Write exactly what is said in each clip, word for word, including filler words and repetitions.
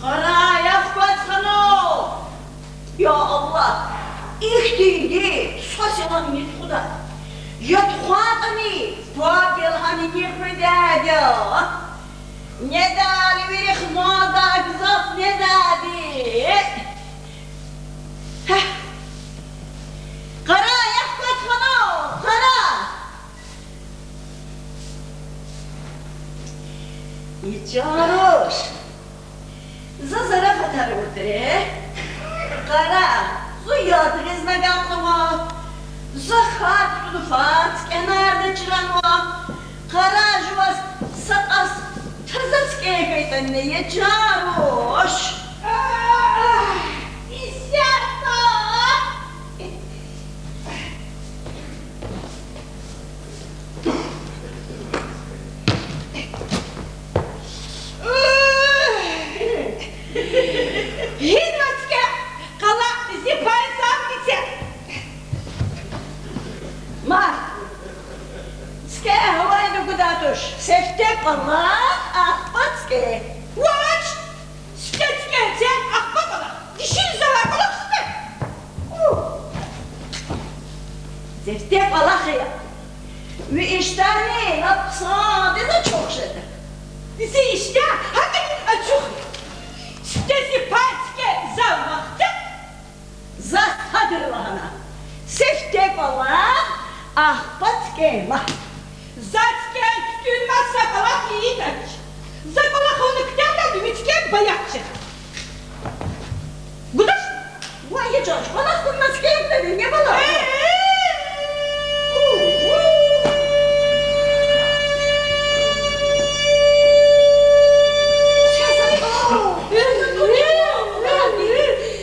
Къарагъ, я ахпа цханва. Я Аллагь, ихьтинди са силан ни тухуда. Я тухвайтӀани, паб я лагьана ни хуьдайди я. Недайди вири хмалдай гзаф недайди. Гьа. Къарагъ, я ахпа цханва, къарагъ. И чан руш. За зарафатар авуртӀа. Къарагъ, зун яд гъиз агакьнава. За хьар кутуна фад цӀкӀенар чранва. Къарагъ, жуваз са кьас таза цӀкӀе хьайитӀани, я чан руш. Исятда. Гьи цӀкӀе къала зи пай зав вице. Ма, цӀкӀе гьавайда гудай туш, сифте кӀвалах, ахпа цӀкӀе. Вач! Сифте цӀкӀе це, ахпа кӀвалах. Дишегьлидивай кӀвалах сифте. У. Сифте кӀвалах я. Ви иштягьни лап хъсандиз ачух жеда. Зи иштягь гьакӀни ачух я. Сифте зи пай цӀкӀе зав вахце. Заз садра лагьана: сифте кӀвалах, ахпа цӀкӀе лагь. За цӀкӀе туьтуьнмаз са кӀвалах ийидач. За кӀвалах авуна куьтягьайла ви цӀкӀе баягъ жеда. Гудач? Вай, я чан, кӀвалах авуна цӀкӀе гудани, я бала?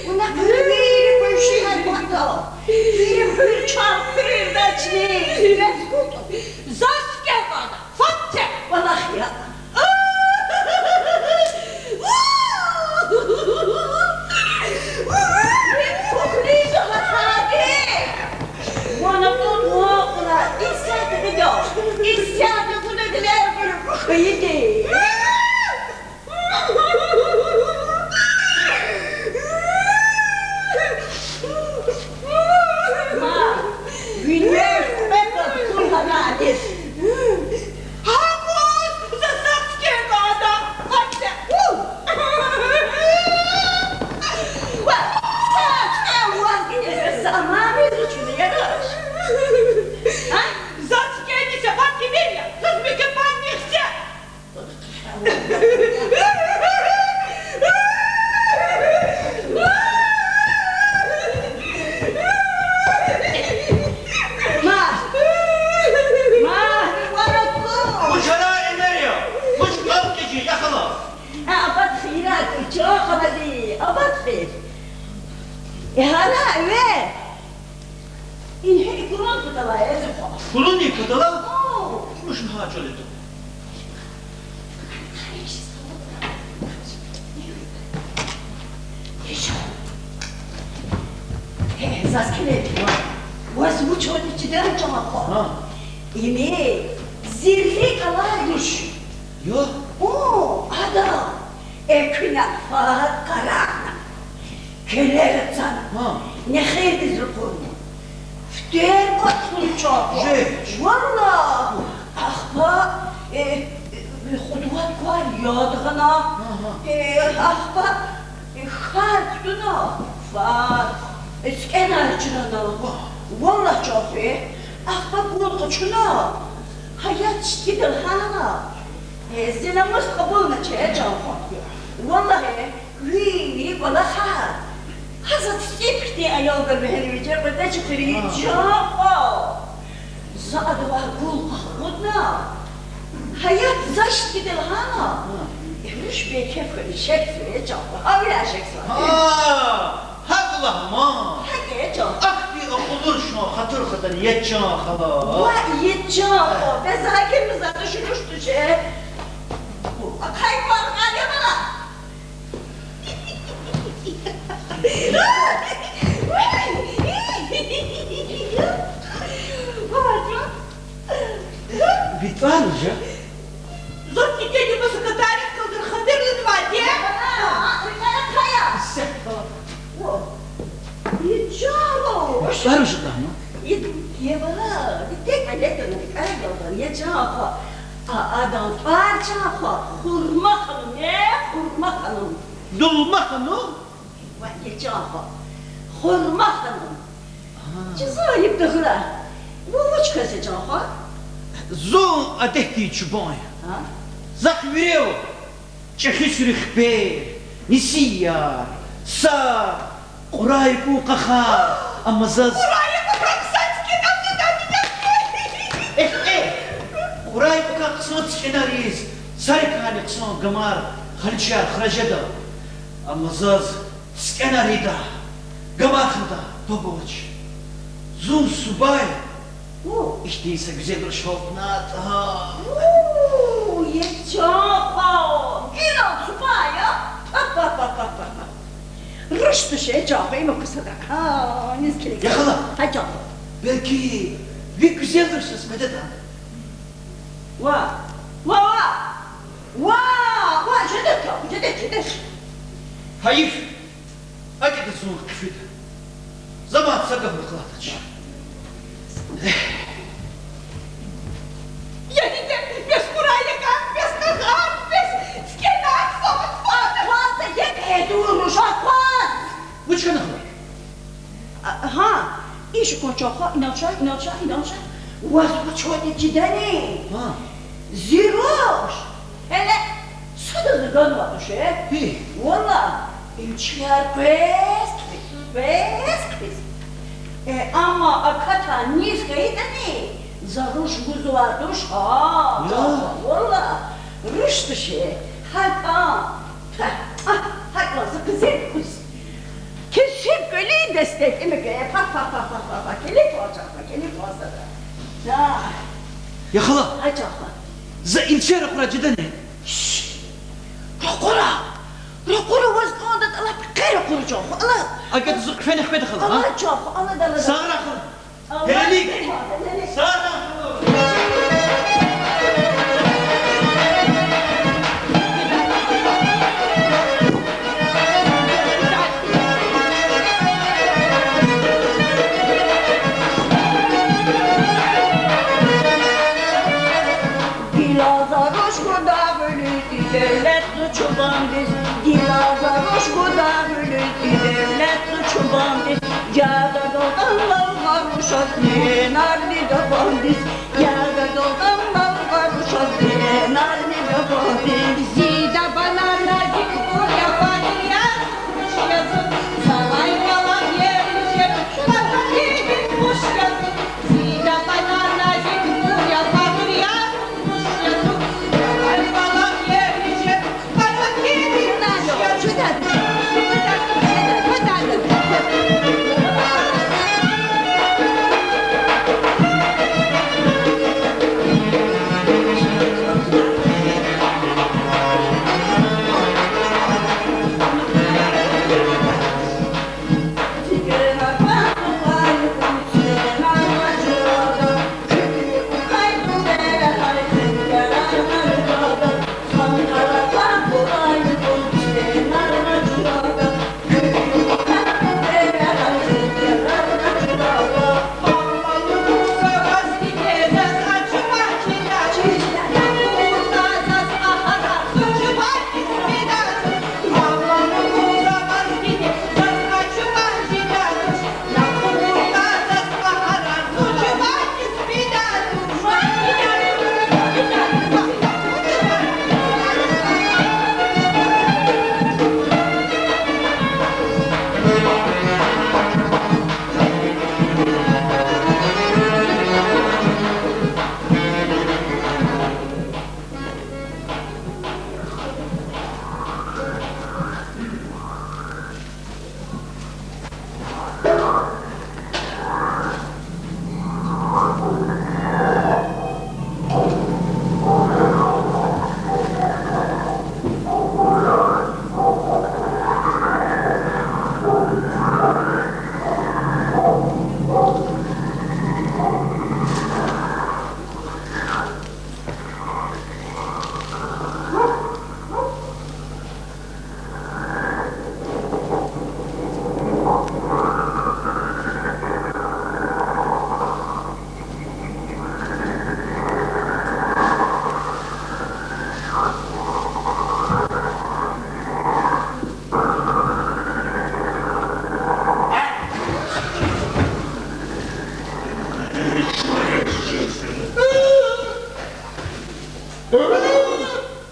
Вуна къуьн вири къуншияр кӀватӀда. Вири хуьр чан хуьрдачни. Заз цӀкӀе кӀанда, фад це. КӀвалах я. Вун атӀуда ван кьуна, исятда гъида, исятда гъида, вилер гъуьр хъийиди. Ма, винел кьве капур гьананиз. Гьабур за сад цӀкӀе кӀанда, фад це. Ва, сад цӀкӀе ваз гьиниз за аманиз вуч вине ярач? А? Заз цӀкӀени са пад тӀимил я, заз муькуь пад нихъ це. Ма! Ма! Вуч ара эвер я? Вуч кӀал кӀвачир, я хала? А, абад хийирар, чан халади, абад хийир. Э, гьана эвер. Ингье, и кулун паталай, я зи хва. Кулуни паталай? О. Муш гьа чӀал иту. Э, заз килиг. Ваз вуч вади чида, чан хва? Гьа. Ими зирли кӀалай туш. Я? О, ада экуьнахъ фад къарагъна. Келер ацана. Гьа. Нехирдиз ракъурна. Фтер кӀватӀна чӀавуз. Жеч. Валлагь. Ахпа, э, э, кьуд-вад квар яд гъана. Агьа. Э, ахпа, э, хьар кутуна, фад, э, цӀкӀенар чрана. Вагь. Валлагь, чан хва, э, ахпа гун къачуна. Гьаят шикилдал гьана. Э, зи намус кьабулнач, э, чан хва. Валлагь, э, вири кӀвалахар. Гьа заз цӀипхьтин аялдал вегьена виже кьве-пяч хуьруьн, чан хва. За адавай гун къахкъудна. Гьаят за шикилдал гьана. Э, руш бейкеф хьана шехьзава, э, чан хва. Гьавиляй шехьзава. Гьа! ГьакӀ лагь ман. ГьакӀ я, чан. Ахьтин акьуллу руш хатур хатӀани, я чан хала. Вай, я чан хва, бес гьакӀ маза туш, руш туш, э. Ахъай кван кьада бала. Вай, Ван жа. Зун дидеди маса катарихъ калдыр хатурлудвайди я. Ана, ана, ана, ана, ана. О, я чан хва. Ван жа дама. Я, я вара, дидед алетана, дикьарагъалдан, я чан хва. А, адан тӀвар, чан хва, Хурма ханум я, Хурма ханум. Дулма ханум? Вай, я чан хва. Хурма ханум. Ага. Чи зун иб тахьурай. Вун вуч кас я, чан хва? Зун адетдин чубан я. А? Захъ вири ава. ЧӀехи суьруь хипер, нисияр, сар, кьурай кӀун къахар, амма заз... Кьурай кӀун къахар хъсан цикӀенар жеда, дидед. Эхь, эхь! Кьурай кӀун къахар хъсан цикӀенариз, сарикайни хъсан гамар, халичаяр хура жеда. Амма заз цикӀенар ийида, гамар хада, паб авач. Зун субай. О, ихьтин са гуьзел руш гьалтнатӀа. О, я чан хва, гила субай я? Па-па-па-па-па. Руш туш, я чан хва, има ксадай. Гьа, низ килиг. Я хала. Гьа, чан хва. Белки ви гуьзел руш заз къведатӀа? Ва, ва, ва. Ва, ва, жеда, чан хва, жеда, жеда. Гьайиф. АкӀ яда, зун хъфида. За ваз са гаф лагьанач. Я диде, бес кьурай я кӀан, бес къахар, бес цикӀенар хъсан, хъсан. Ваз са еб эдур руш акваз. Вуч хьана хва? А, гьа, иш кван, чан хва, инал ша, инал ша, инал ша. Ваз вуч вади чидани? Гьа. Зи руш. Гьеле садазни ганватӀа туш, э? Гьи? Валлагь, им чкаяр къвез хъфиз, къвез хъфиз. Э, амма акатай низ хьайитӀани, за руш гузвай туш, а, я, валлагь, руш туш, э, гьакӀан, а, гьакӀан за къизил куз. Кесиб кӀвалин дестек, имикӀа, па-па-па, килиг кван, чан хва, килиг кван зада. Да. Я хала. Гьа, чан хва. За илчи ракъура жедани? Ш! Ракъура! Ракъура, ваз кӀанда тӀалаб къе ракъура, чан хва, ала. АкӀ яда, зун хъфена хкведа, хала, ала, а? Чан хва, ала, ала, ала. Сагърай, хала. Гьелелиг! Сагърай! Гила за руш гуда гъуьлуьз, девлет зун чубандиз. Гила за руш гуда гъуьлуьз, девлет зун чубандиз. Яда, далдам лагьай рушаз, ненарни дабандиз. Яда, далдам лагьай рушаз, ненарни дабандиз. Зи дабанар назикбур я, факъир я, руш я зун. Завай валай ери жеда, патахъди хуш я зун. Зи дабанар назикбур я, факъир я, руш я зун. Завай валай ери жеда, Э,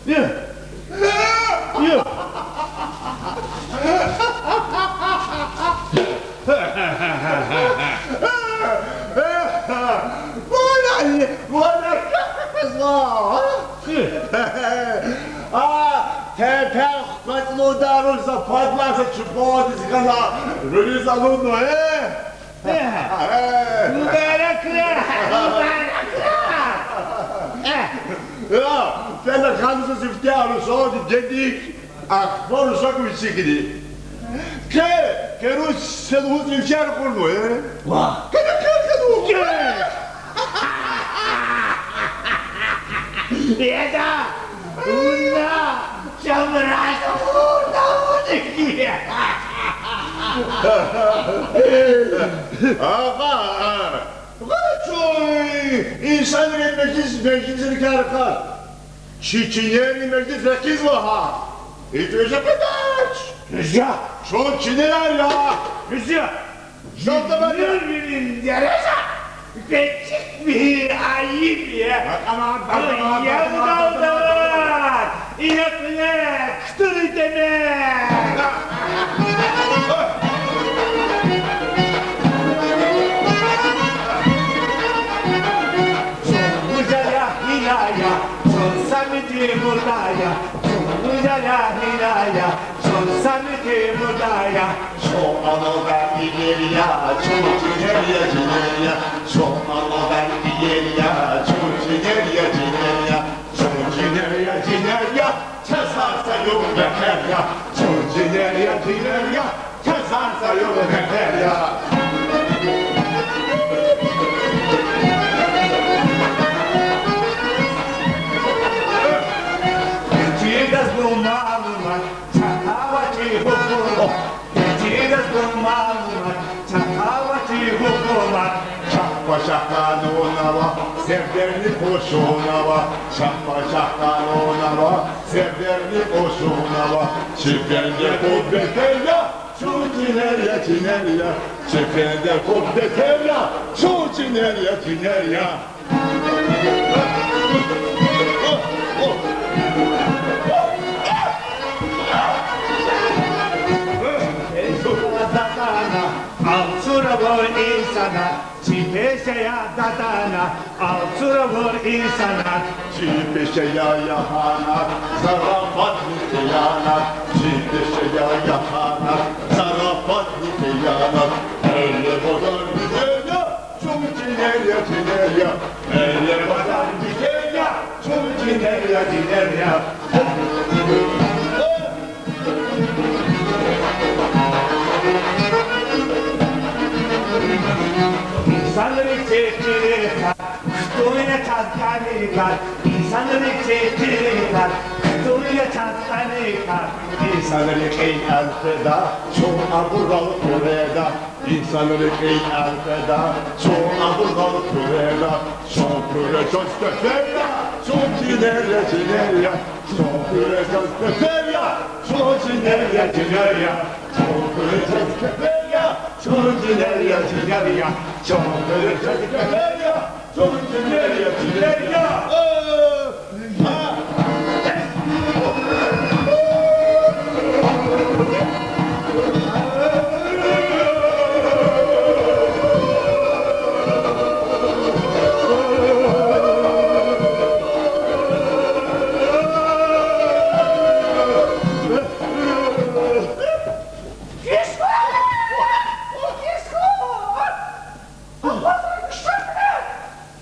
э. Вуна, вуна, зва, а? А, тепе хквецӀ лугьудай руш за падласа чупадиз хьана, руьгьуьз алудну, э? Э, мубаракрай, мубаракрай. Э. Я, фена ханза сифте арусади гедик, ахпа рушак вичикни. Ке, ке руш се лугьуз ифтияр кьурну, э? Ва. Ке, ке, ке, ке лугьуз. Ке. Яда, вуна, чамраз вуна, вуна ки. Агъа, гъана чун инсанрин межлис, межлисрикай рахаз, чи чинерин межлис рекьизва гьа. Итвежа къведач. Жа. Чун чинер я. Жа. Жа давай я. Вирин дережа. Бечик ви айиб я. Бакъана, бакъана, я бакъана, бакъана. Ина куьне ктур итеме. Чун гуьзел я, гьина я, чун Сами Тимурда я, чун гуьзел я, гьина я, чун Сами Тимурда я. Чун аналар иер я, чун чинер я, чинер я, чун аналар иер я, чун чинер я, чинер я. Чун чинер я, чинер я, чаз гьар са югъ бетер я. Чун чинер я, чинер я, чаз гьар са югъ бетер я. Чидаз бу малумат, чахъ авачир гьукумат. Чидаз бу малумат, чахъ авачир гьукумат. Чахъ пачагь къанун ава, сефдерни къушун ава. Чахъ пачагь къанун ава, сефдерни къушун ава. Чи фендер хьуд бетер я, чун чинер я, чинер я. Чи фендер хьуд бетер я, чун чинер я, чинер я. Алцура авур инсанар, чи пеше я датанар, алцура авур инсанар. Чи пеше я ягьанар, зарафатни хиянат, чи пеше я ягьанар, зарафатни хиянат. Эле базар гуьзел я, чун чинер я, чинер я. Эле базар гуьзел я, чун чинер я, чинер я. Инсанри чиркиликар, хтун я чаз кӀаникар. Инсанри чиркиликар, хтун я чаз кӀаникар. Инсанри кьил элкъведа, чун абурал къуьреда. Инсанри кьил элкъведа, чун абурал къуьреда. Чун къуьре чаз кефер я, чун чинер я, чинер я. Чун къуьре чаз кефер я, чун чинер я, чинер я. Чун къуьре чаз кефер я, чун чинер я, чинер я. Чун къуьре чаз кефер я, чун чинер я, чинер я. Э!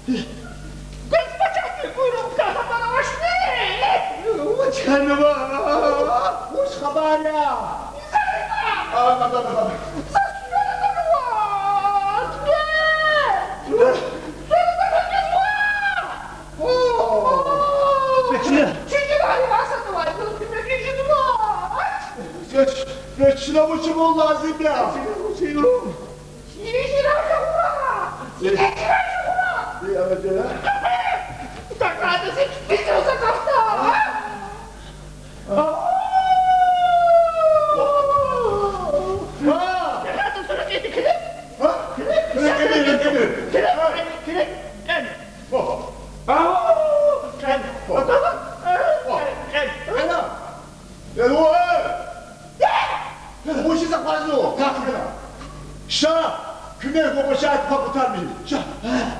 Квез пачагьдин буйругъ квез хабар авачни? Вуч хьанва? Вуч хабар я? Исарима! А, да, да, да, да. За сфера хьанва! Квез! Сфера хьанва! О! Печина! Чичи вари васатвай, ну, куьмек ийизва! Печ-, печина вучун лазим я? Печина вучун?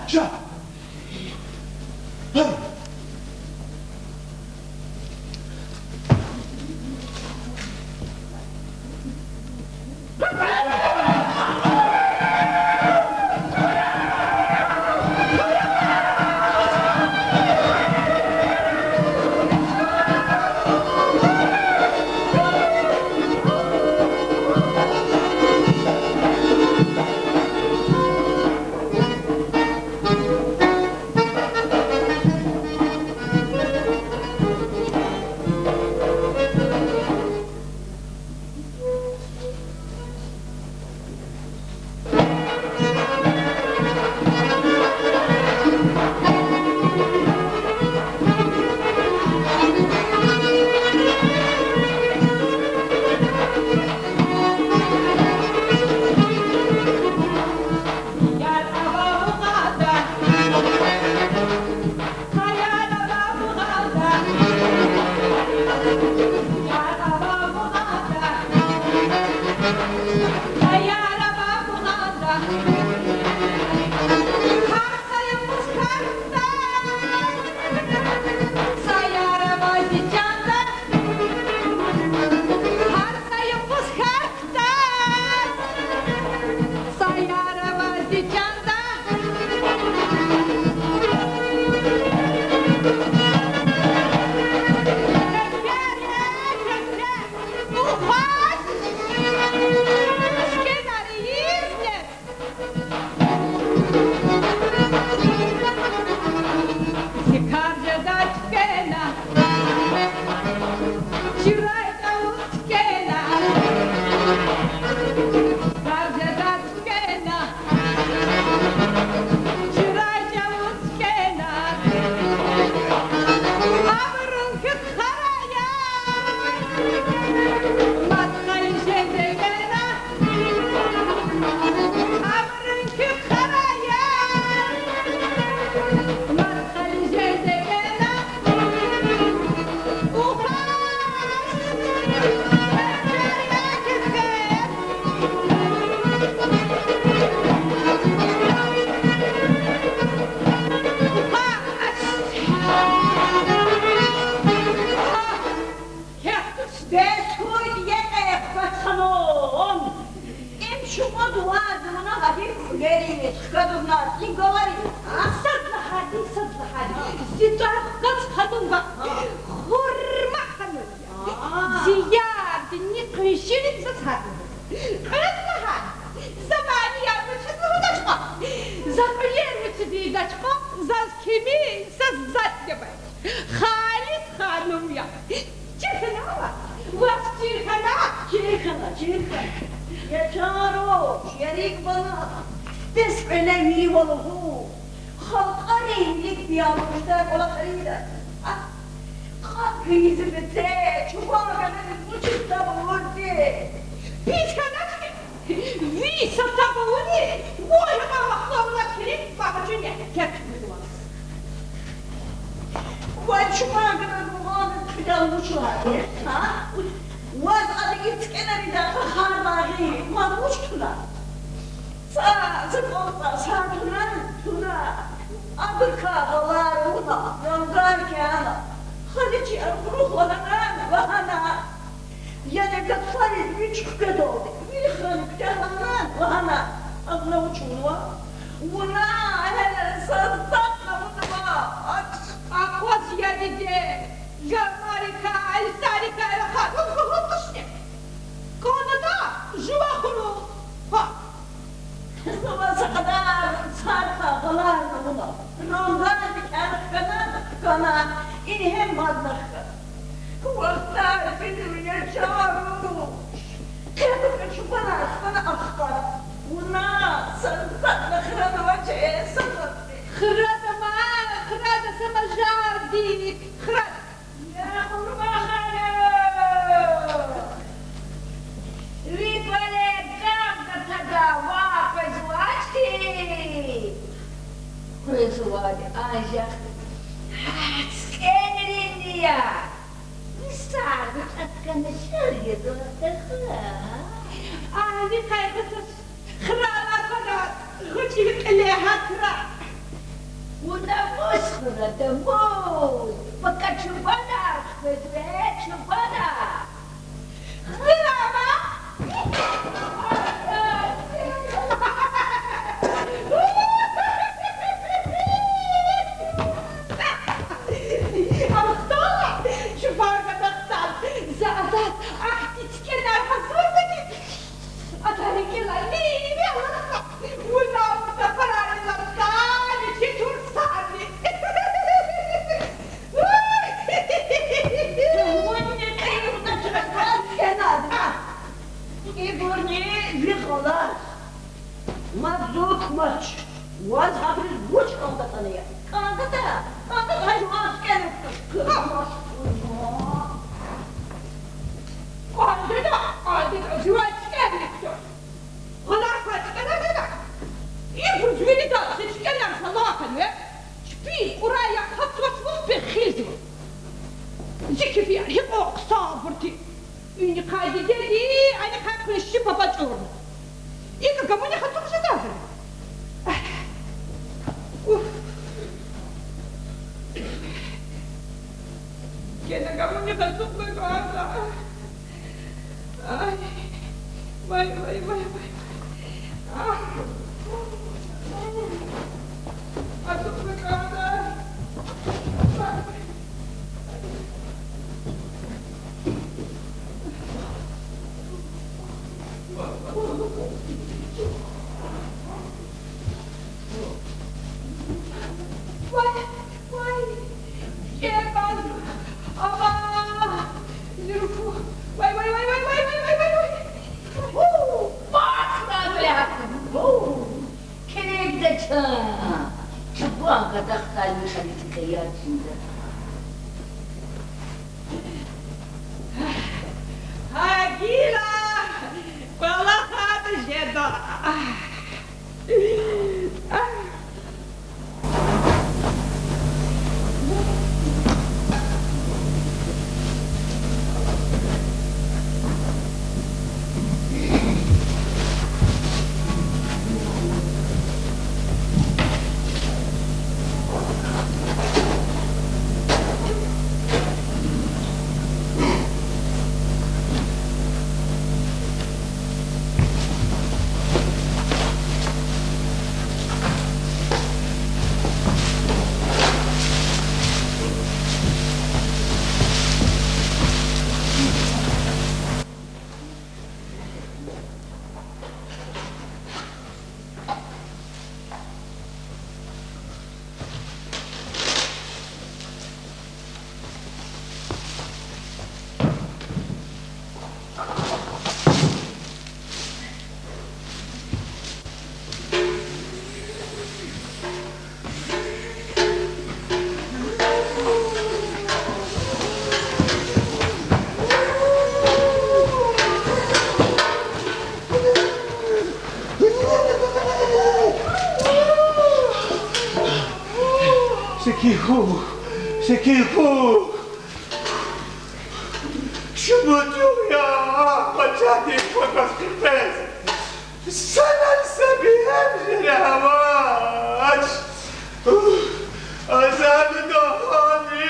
Ша. Гьа. Зи кар жеда туьквена, чирай чӀавуз туьквена, кар жеда туьквена, чирай чӀавуз туьквена. Абурун куь хъарая, мад хъали жеда туьквена. Абурун куь хъарая, мад хъали жеда туьквена. Уха! Уха! Кехтуш бес хьуй, я кьей хкватханун. Им шумуд ван вуна гьа гьикӀ хъуьрериз хкадурна, и галай. Сад лагьайди, сад лагьайди. Зи тӀвар хкваз ханум ваъ. Хурма ханум я. Зи ярдин ни къуьн ширин заз гьатна. Кьвед лагьай. За манияр вучиз лугьудачӀа? За кьуьлер вучиз ийидачӀа? Заз кими са затӀ ябач. Халис ханум я. Чир хьана ваз? Ваз чир хьана? Чир хьана, чир хьана. Я чан руш, я рикӀ бала. Бес кьве вири ва лугьуз, халкьарин вилик бияб жедай кӀвалахар ийида. А? КьатӀ ийиз беце, чубан гъенериз вучиз таб авурди? Пис хьанач хьи, ви са таб авуни, вун гьа вахтунда килиг багьачуни кепи гузваз. Вай чубан гъенериз вугъуна кьилел вуч лагьайди, а? Ваз ада и цкӀенерин дакъа хар лагьи, ваз вуч туна? Са, са кӀвалахар туна, туна. Абурукай гъалар авуна, рангар кяна. Халичи аркьурух лагьана, лагьана. Яни гатфариз вич хкведалди, вил хьана куьтягь лагьана, лагьана. Абуруз вуч авунва? Вуна, э, са затӀни авунва. Акваз, я диде, жамарикай, алсарикай рахаз лугьуз тушни? КӀанда жува хуруз. Гьа. Зава са кьадар сархай гъаларни авуна, рангар кяна хкана, хкана, ингье мадни хкана. Вахтар фидур, я чан руш. Къе-пака чубанар хкана ахкъатна. Вуна са затӀни хранвачир, са затӀни. Храдама, храда са мажалдик, храда. Я Хурма ханум! Ви кӀвале гам гатада ван къвезвач хьи? Къвезвайди анжах гьа цӀенринни я. Мисал гуьцӀаткана шел язва тахьа. Ани къайгъу туш, хралай квадар гъвечӀи кьиле гьатра. Арадамуз, пака чубанар хквезва, чубанар. Хтулама. Ам хтала, чубан гадахтал, за адаз ахьтин цикӀенар гьазурда хьи, ада рикӀелай вири алатда, вуна ава тапарар илатда, вичи турсарни. Вуни кьилда чӀуру кӀанзава. Ибурни ви къвалар. Мад зун кумач, ваз гьабуруз вуч кӀанда кӀанзаватӀа? КӀанда, кӀанда, гьа жуван цикӀенрикай. КӀанда, кӀанда, жуван цикӀенрикай. Гъанар квай цикӀенар жеда. Ибуруз вирида зи цикӀенар залан хьанва. Чпин кӀурай яхъ гьатзавач, вун пехилзава. Зи кефияр гьикьван хъсанбур тир. Инихъай дидеди, анихъай къунши папа чӀурна. ИкӀ гамуни гьатухъ жеда за. Уф. Гена гамуни гьатухъна кӀанда. Ай. Вай, вай, вай, вай, вай. А. Гьатухъна кӀанда. Вай, вай. Вай, вай, кӀевал, ава, зурфу, вай, вай, вай. Гьу, бахран лягьун, гьу, килигда чан, чубан гадахтал михьи тӀеяр чинда. Гьа гила кӀвалахда жеда. Секин хьухь, секин хьухь. Чумуд югъ я, а пачагьдин паказ хъипез. Санал са бегьем жедай авач. Азадуна гьани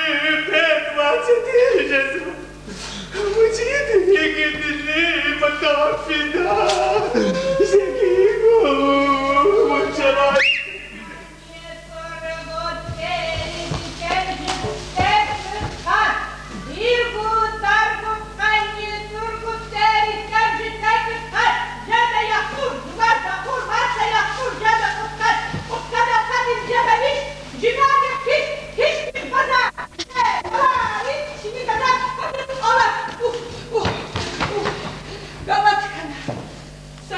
пек вацӀи тежезва. Вучиз гьикӀ ийидай патахъ фида? Секин хьухь, вун чарай. Галат хьана. Са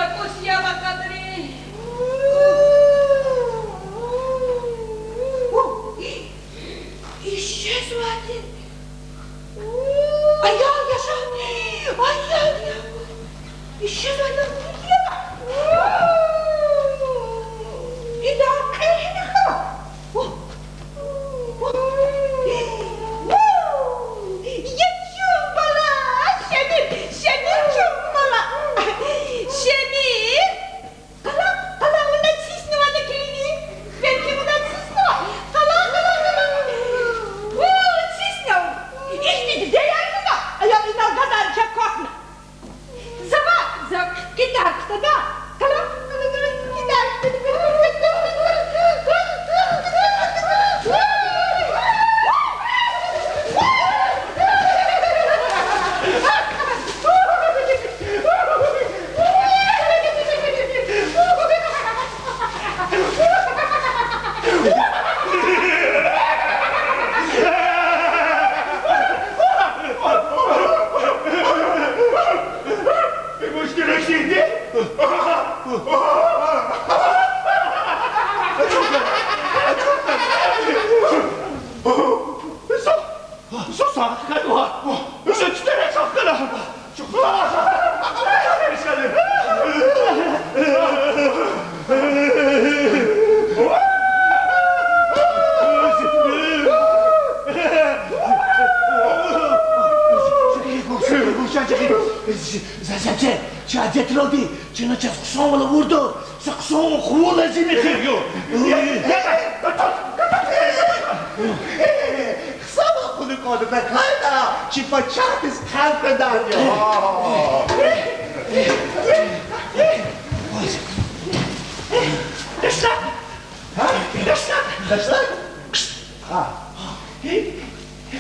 Чаче, чи адетралди, чна чаз хъсанвал авурда, са хъсан хъувун лазим я. Хъсанвал хъувуна кӀанда тахьайтӀа, чи пачагьдиз хъел къведар я. Дашла! Дашла! Дашла! А.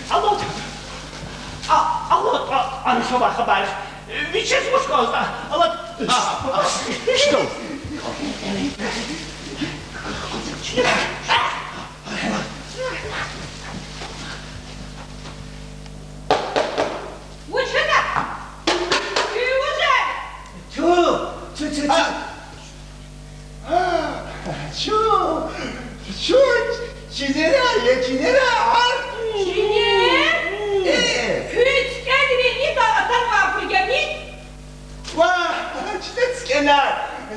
Алад, а, алад, а, ана са хабар. Вичиз вуч кӀанзава, алад. А, а, что? Вуч ада? Чу вуж я? Чу, чу, чу, чу. А. Чу, чу, чинера я, чинера, а? Чинер? Э. Куь цӀикӀелри ида атанвайбур яни? Ва, чна цӀикӀелар,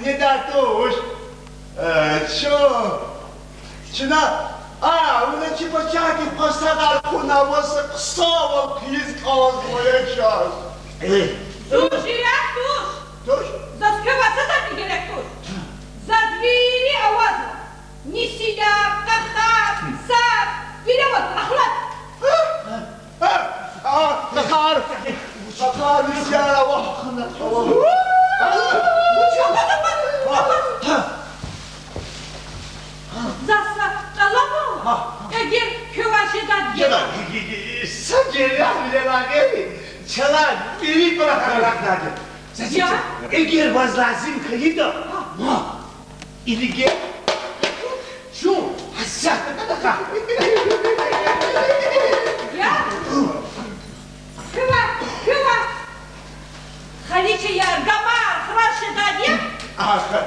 недай туш. Э, чу, чна, а, вуна чи пачагьдин пасагъар кьуна, ва са хъсанвал куьн ийиз кӀанзава чаз. Э. Зун жиряй туш. Туш? Заз квевай садазни герек туш. Заз вири авазва. Нисияр, къахар, сар, вири авазва, ахлад. А, а, къахар. Къахар, нисияр ава. Заз са тӀалаб ава. Эгер квевай жедайди герек. Са герек вилелагъери, чалай вири пара харахнади. Эгер ваз лазим хьайитӀа, ма, илиге чун гьасятда кӀандаха. Я? Квевай, квевай. Халичаяр, гамар, хран жедайди я? Аха.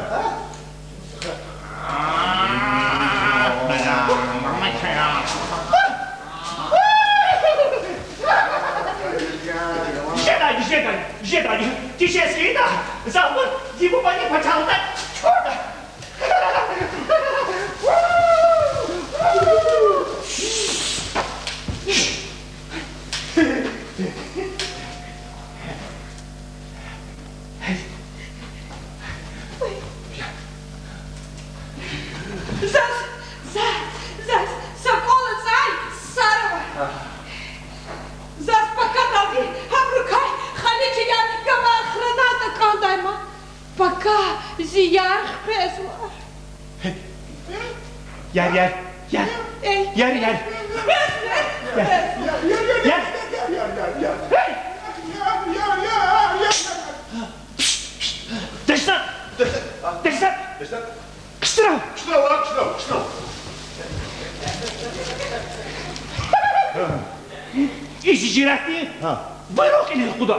Жедайди, жедайди, жедайди. Тишез хьайитӀа, за вун зи бубани пачагьлугъда чурда. Заз, заз, заз са кӀвал ацӀай сар ава. Заз пакадалди гьабурукай Халичаяр, гамар хранайтӀа кӀандай ман. Пака зи яр хквезва. Яр, яр, яр. Эй. Яр, яр. Хквезва, хквезва. Яр. Эй. Дашна! Дашна! Ксра! Ксра, ксра, ксра. И жи жиратни вири кьилел акъуда.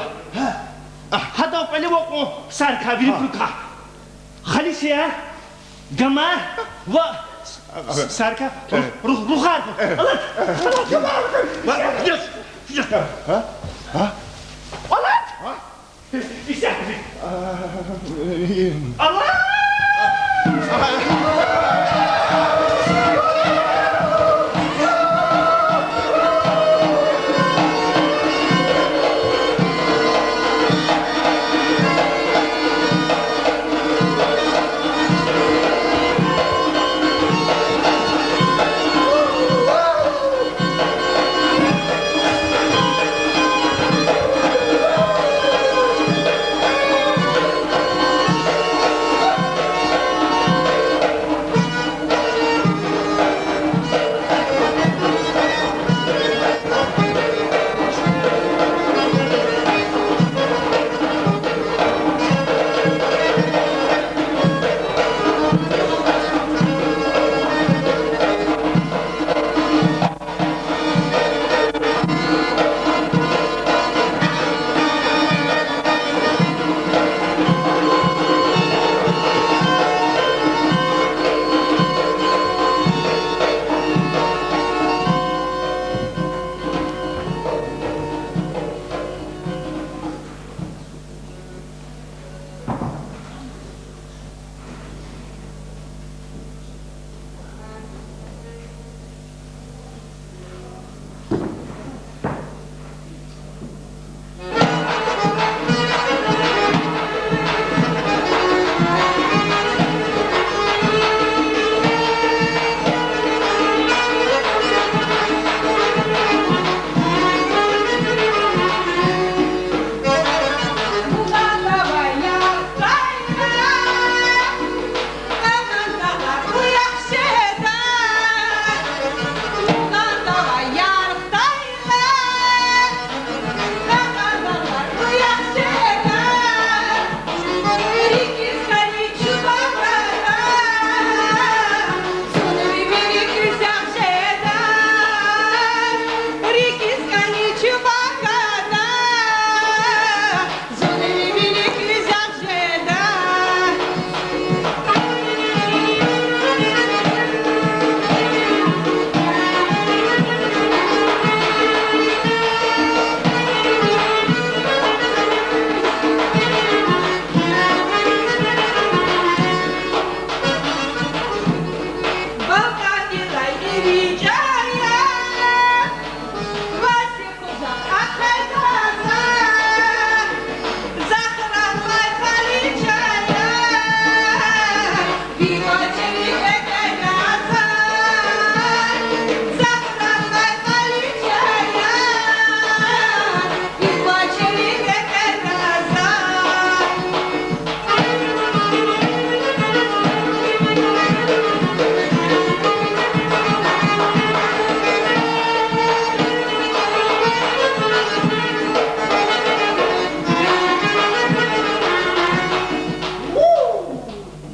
Гьадан кьилив акьун саркай вири пулкай. Халичаяр, гамар ва саркай ру-, рухар. Алад! Алад! Исятда. Алад!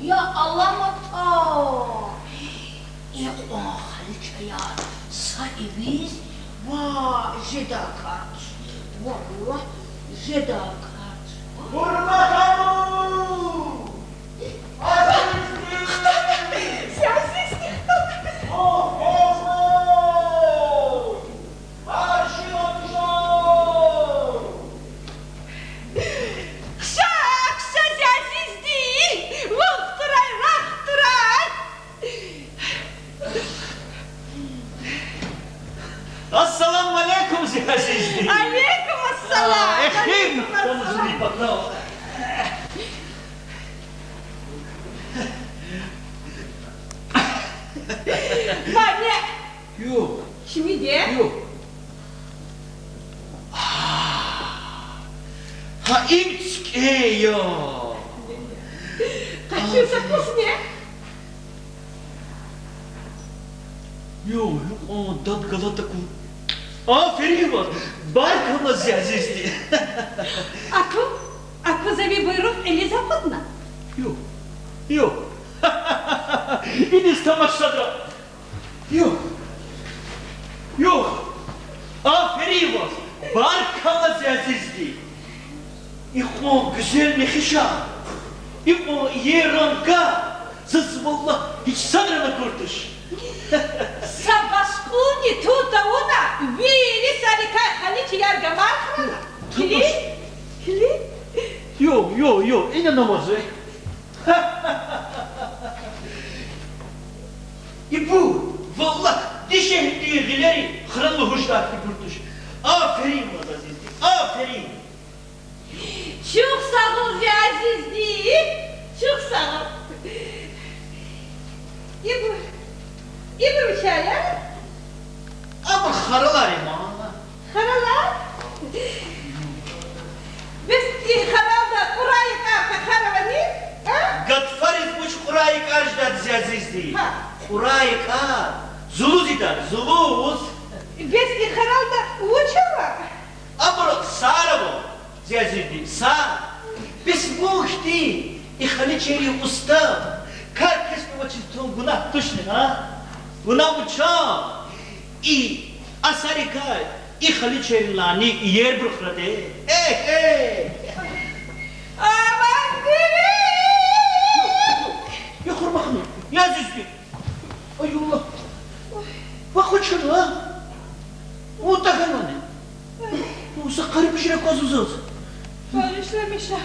Я аламатӀа! Икьван халичаяр са ивиз ва жедай кӀач. Валлагь, жедай кӀач. Гьурматар! Азизди! Зи азизди! Охо! Къаршида туш! Хъша, хъша, зи азизди! Вахтурай, рахтурай! Ассаламу алейкум, зи азизди! Алейкум ассалам! Эхир! Алейкум ассалам! Мане! Юх. Чими де? Юх. Гьа им цуьквей я. Къачу са кусни. Юх, юх, о, дад галат акун. Аферин ваз, баркалла, зи азизди. Аку, аку, за ви буйругъ кьилиз акъудна. Юх, юх. Иниз тамашадра. Юх! Юх! Аферин ваз! Баркалла, зи азизди! Икьван гуьзел мехъи ша, икьван иер ранг, заз, валлагь, гьич садрани акур туш. Са башкьунни тун тавуна, вири сарикай халичаяр гамар храна. Килин, килин. Юх, юх, юх, ина намаз ве. Ибур, валлагь, дишегьлидин гъилери хран лугьудай ибур туш. Аферин ваз, азизди, аферин! Чухсагъул, зи азизди, чухсагъул. Ибур, ибур вичаяр? Абур харалар я ман. Харалар? Бес и харалда кьурай якӀар къахар авани, а? Гатфариз вуч кьурай якӀар жедайди, зи азизди? Гьа. Кьурай якӀар зулуз ийида, зулуз. Бес и харалда вуч ава? Абур сар ава, зи азизди, сар. Бес вун хьтин и халичайрин устад кар-кесб авачиз тун гунагь тушни, гьа? Вуна вуч я? И а сарикай и халичайрилайни иербур храде. Эхь, эхь! Аман вири! Я Хурмаханум, я азизди! Ай Аллагь! Вахъ вуч хьана, а? Вун тахьанвани? Вун са къари пижрак кваз лугьуз. Багъишламиша.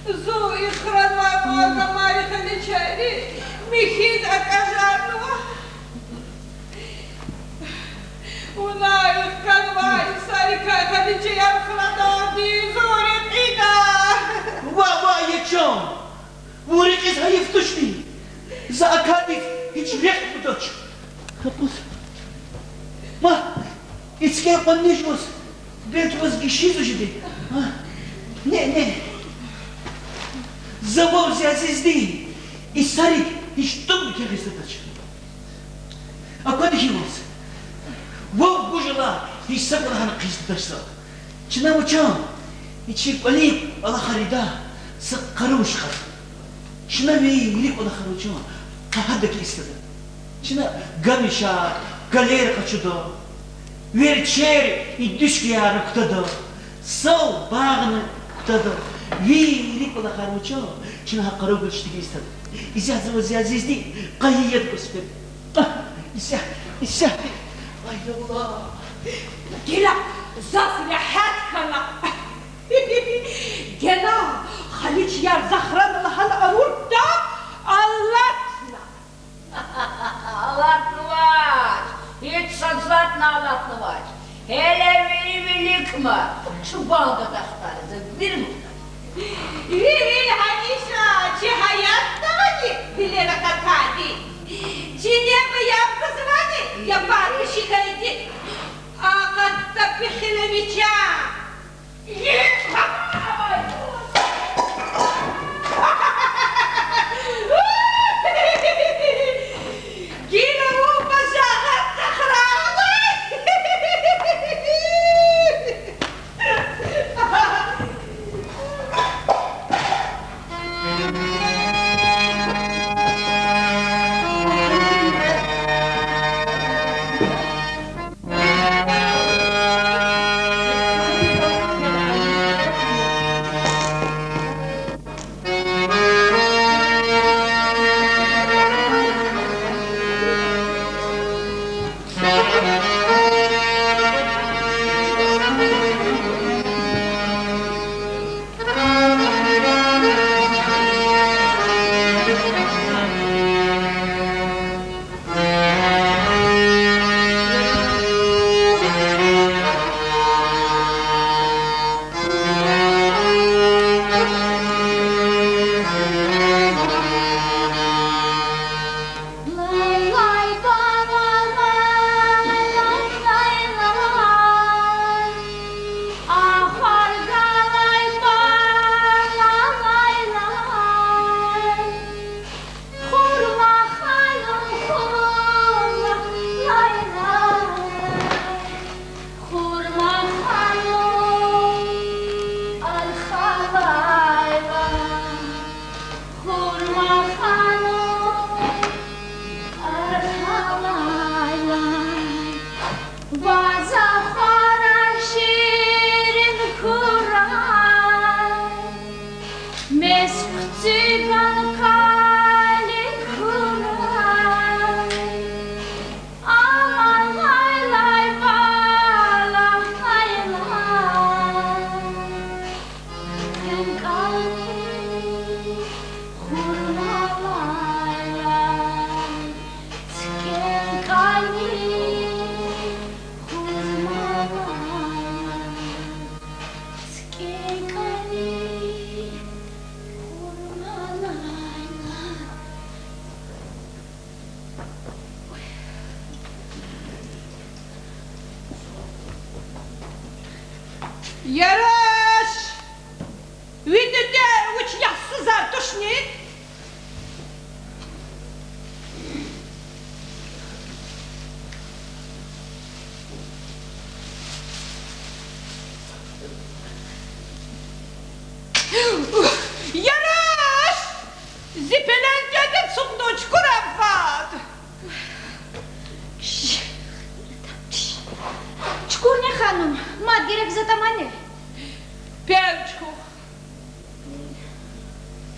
Зун ихтилатнавай гамари халичайри михьиз акӀажарнава. Вуна ихтилатнавай сарикай халичаяр храдалди зун рекьида. Ва, ва, я чан! Вун рекьиз гьайиф тушни? За а кардиз гьич рехъ кутач. Капуз. Ма, эцигай къванни жуваз, белки ваз гишинзава жеди. А? Не, не. За вав, зи азизди, и сарик гьич тӀуб кягъиз тадач. Аквада хьи ваз, вав гужала гьич са кӀвалахана хъийиз тадач за. Чна вучин, и чи кӀвалин кӀвалахар ийида са къаруш кьаз. Чна вири кӀвалахар вучин, къагьадак истада. Чна гамишар, калер къачуда, верчер, идишкаяр кутада, сал багъни кутада, вири кӀвалахар вучин, чна гьа къару гуьлчдихъ истада. Исятда зи азизди къайи яд гваз фена. Исятда, исятда. Ай Аллагь. Гила заз регьят хьана. Гила халичаяр захъ храна лагьана авуртӀа, алатна. Алатна, алатнавач. Гьеле вири виликма, чубан гадахтар, за вири мукьтар. Ви вил гьамиша чи гьаятдани вилер акатайди? Чи неб яб гузвани, я пар пишикайди? Акъатда пехиле вича. Гила вун пажагъат тахралай. Хурма ханум, хурма, лай-лай. Хурма ханум, арха лай-лай. Хурма ханум, арха лай-лай. Ваз ахварай ширин хьурай, мез хъуьцуьган калин хьурай. Ама лайлай, бала лайлай, цӀикӀин кӀани хурма лайлай, цӀикӀин кӀани хурма лайлай, цӀикӀин кӀани хурма лайлай. Яраш! Ви диде вуч яхцӀурзавай тушни? Яраш! Зи пелел дидедин цугъда чукур авай. Чукурни, ханум, мад герек затӀ амани? Пел чукур.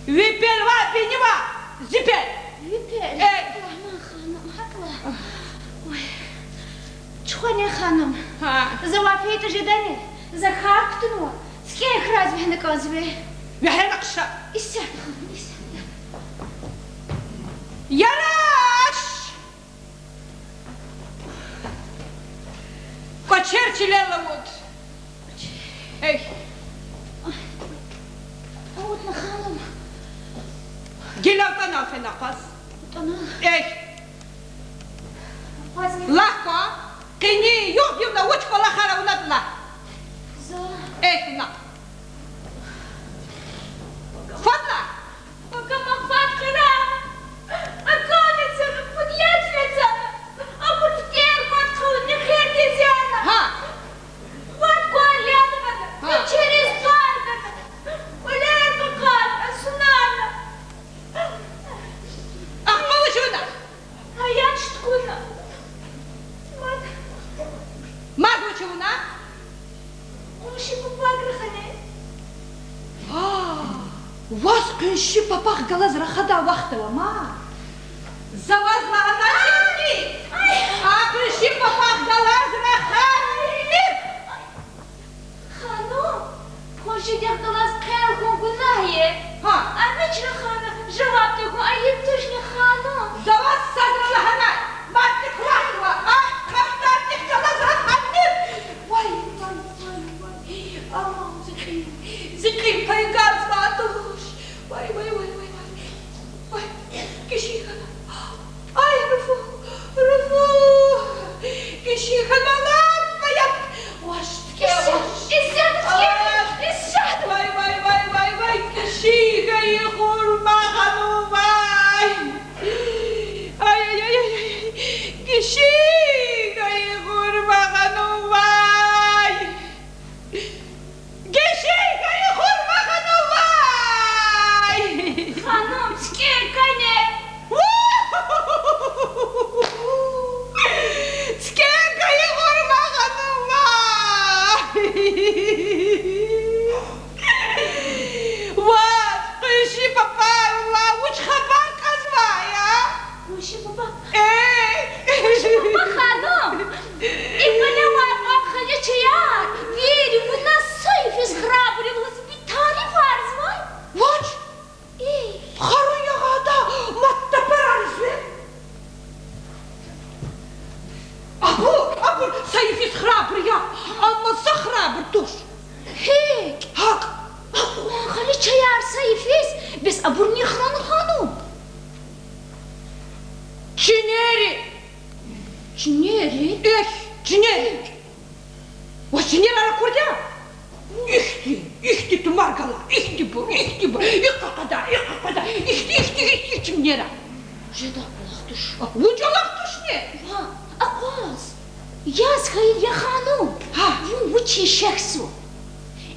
Ви пел ваъ, бини ваъ, зи пел. Ви пел? Э. Лагь ман, ханум, гьакӀ лагь. Ой. Чухвани, ханум. Гьа. За ваф ийитӀа жедани? За хьар кутунва, цӀикӀей краз вегьена кӀанзава. Вегьена хъша. Исятда, ханум, исятда. Яраш! КӀвачер чилел авуд. Эхь. Авудна, ханум. Гила атӀана фена акъваз. АтӀана. Эхь. Акъвазни. Лагь кван, къенин югъ-югъна вуч кӀвалахар авунатӀа лагь. За. Эхь, на. Фад лагь. Пака ман фад хьрана, акални цана, пуд яд фена цана, абур тӀер кватӀ хьана, мехъердиз яна. Гьа. Вад квар яд гъана, гьа, чириз тӀвар гана, кӀвалер къакъатна, сунана. Ахпа вуч авуна? Гьаят тукӀуна. Мад. Мад вуч авуна? Къунши папаг рахана. Ва, ваз къунши папахъ галаз рахадай вахт ава ман. За ваз лагьаначни, а къунши папахъ галаз рахамир. Ханум, къуншидихъ галаз хъел хьун гунагь я. Гьа. Амич рахана, жаваб тагун айиб тушни, ханум? За ваз садра лагьанай, мадни квахьнава, а, кафтардихъ Гишин ханум, валлагь, валлагь. Ваш, цуьквер, ваш. Исятда цуьквер, исятда. Вай, вай, вай, вай, вай, гишин хьайи Хурма ханум, вай. Ай, ай, ай, ай, ай. Гишин хьайи Хурма ханум, вай. Гишин хьайи Хурма ханум, вай! Ханум, цуьквер квани? Цуьквер квани, Хурма ханум, вай! Ваз къунши папар, валлагь, вуч хабар кьазвай я? Къунши папа. Э! Къунши папа ханум! И кӀвале авай кьван хали чаяр вири вуна са йифиз храбрив лугьуз битари фарзва. Вач! Э! Харун ягъада мад тапарар ийизва. Абур, абур са йифиз храбр я, амма за храбр туш. Гьикӏ? ГьакӀ. А кьван хали чаяр са йифиз, бес абур ни хьана, ханум? Чинери. Чинери? Эхь, чинери. Ваз чинерар акурди я? Ихьтин, ихьтин тумар гала, ихьтинбур, ихьтинбур, икьакьада, икьакьада, ихьтин, ихьтин, ихьтин чинерар. Жедай кӀвалах туш. Вуч кӀвалах тушни? Ва, акъваз. Яз хьайила, я ханум, вун вучин шехьзава?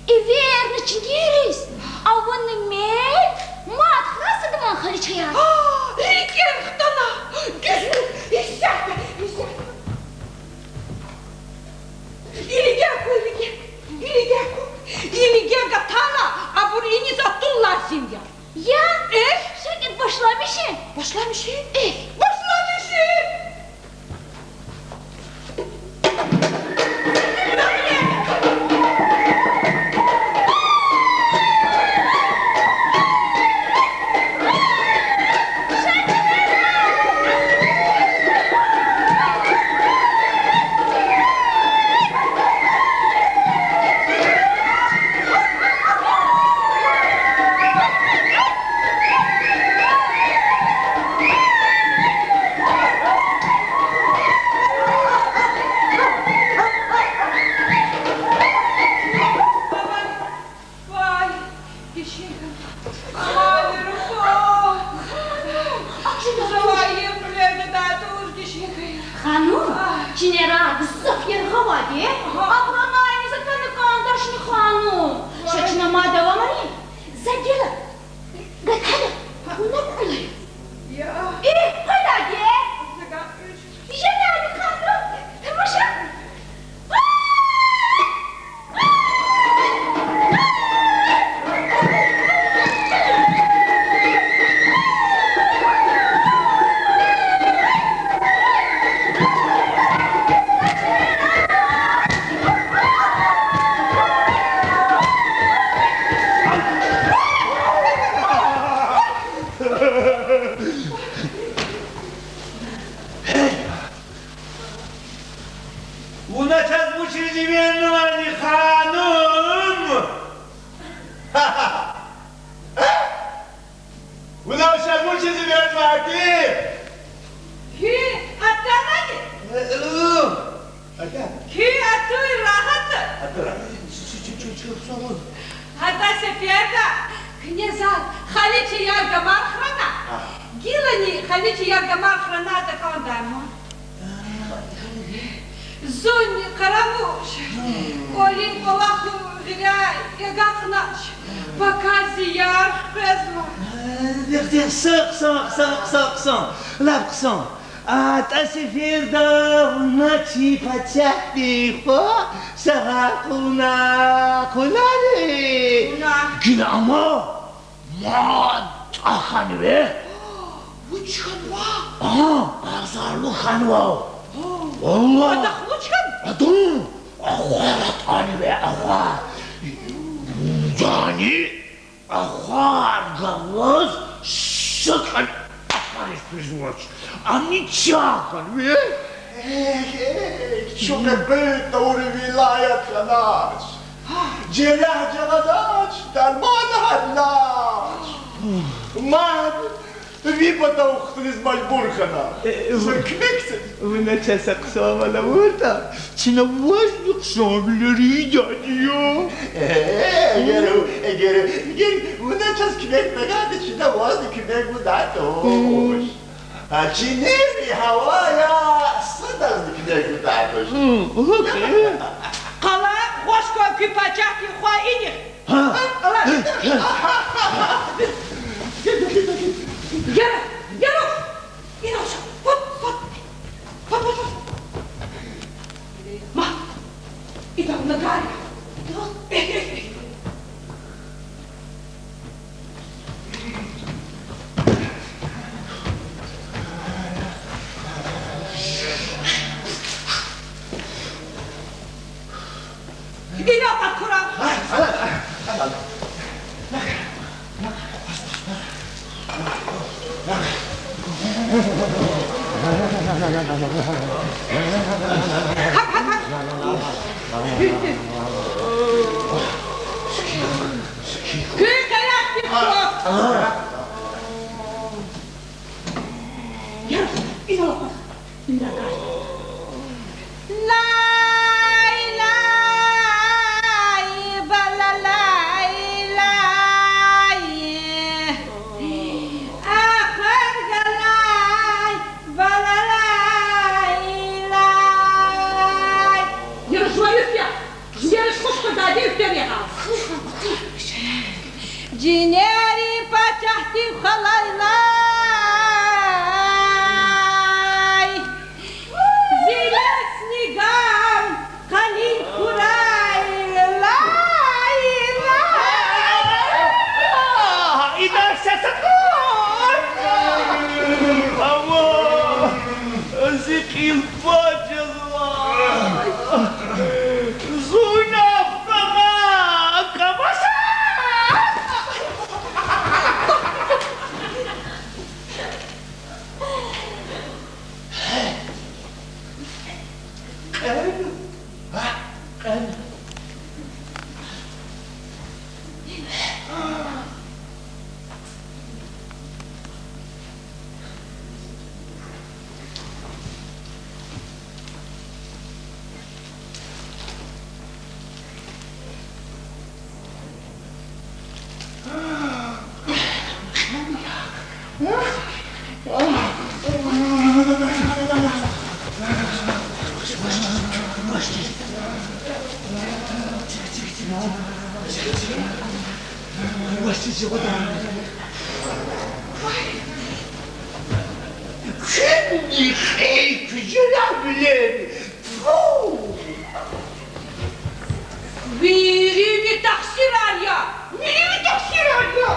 Эверни чинериз, а вун мел мад храсдаман хали чаяр. РикӀер хтана, дуьз, исятда, исятда. Илиге аку, илиге, илиге аку, илиге гатана, абур иниз атун лазим я. Я? Эхь. Шакид башламишин? Башламишин? Эхь. Башламишин! Вай, гишин хьана. Вай, руко. Завай, ем пулерда датур гишин хьана. Ханум, чинерар гзаф яргъа авайди я. Абур анай за атана кӀандачни, ханум? Ша чна мад авамари? За гила гатада, вуна кьула. Я. Э, къведайди я. Жедайди, ханум, тамаша. Вуна чаз вучиз эвернавайди, ханум? Вуна чаз вучиз эвернавайди? Куьн атанани? Э, э, атана. Куьн атуй рагьат. Атана. Чу, чу, чу, чу, чу, чу. Гьада сеферда куьне заз хали чаяр гамар храна, гилани хали чаяр гамар храна такӀандайма. Зунни къарамуш, кӀвалин кӀвалах гъиляй агакьнач, пака зи ярх къвезва. Дих, дих, хъсан, хъсан, хъсан, хъсан, лап хъсан. АтӀа сеферда вуна чи пачагьдин хва сагъ хъувуна, хъувунани? Гила ама мад тӀа хьанва. Вуч хьанва? А, агъзарлу хьанва. Валлагь. Адахъ вуч хьанва? Адан ахвар атӀанва, ахвар. Яни ахвар галаз са кӀвале ахвариз физвач. Ам нича хьанва. Эхь, эхь, чун къекъвей тавур вилаят хьанач. Жерягь жагъанач, дарман гьадач. Мад Ви патав хтуниз мажбур хьана. Э, зун куьмек це. Вуна чаз са хъсан ван авуртӀа, чна вазни хъсанвилер ийидайди я. Э, эгер, эгер, эгер вуна чаз куьмек тагайтӀа, чна вазни куьмек гудайтӀа. А чинери гьавая садазни куьмек гудайтӀа. Къала хвашка куь пачагьдин хва инихъ. Яра, яра, инош, фу, фу. Фу, фу, фу. Ма, ида вуна гар я. Лай, лай, балалай, лай. Ахвар галай, балалай, лай. Яру жуван юф я. Жуван хуш къведай, дин фер я гьа. Жинерин пачагьдин халай лай. Зи лезни гам къалин хьурай, лай, лай. Ида са сакъур. Ава, зи кьил пачалай. Зун афтана каваса. Кьена, а, кьена. Куьн ихьтин куьзелервилер! Тфу! Вирини тахсирар я! Вирини тахсирар я!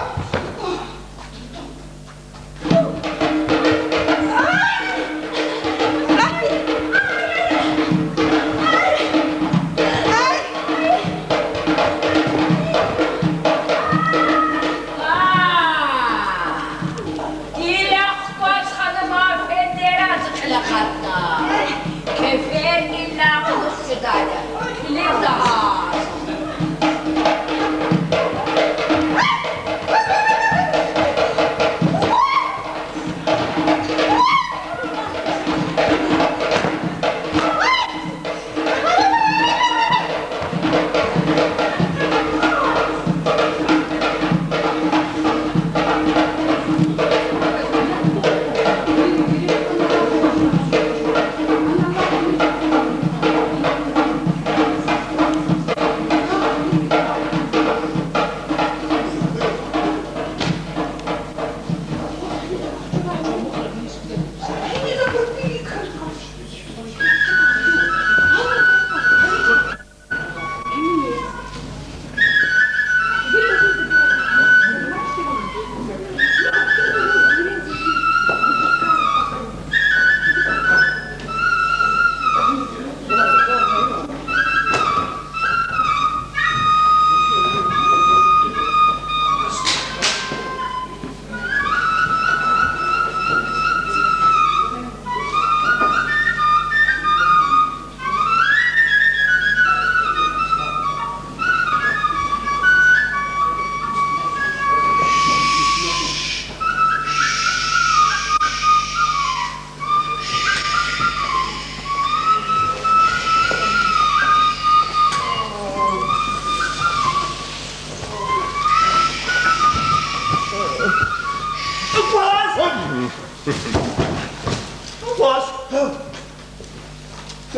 Гила хкваз ханумар фендераз кьил акъатна. Кеферни лагъунухъ жедайди я. Килигзава.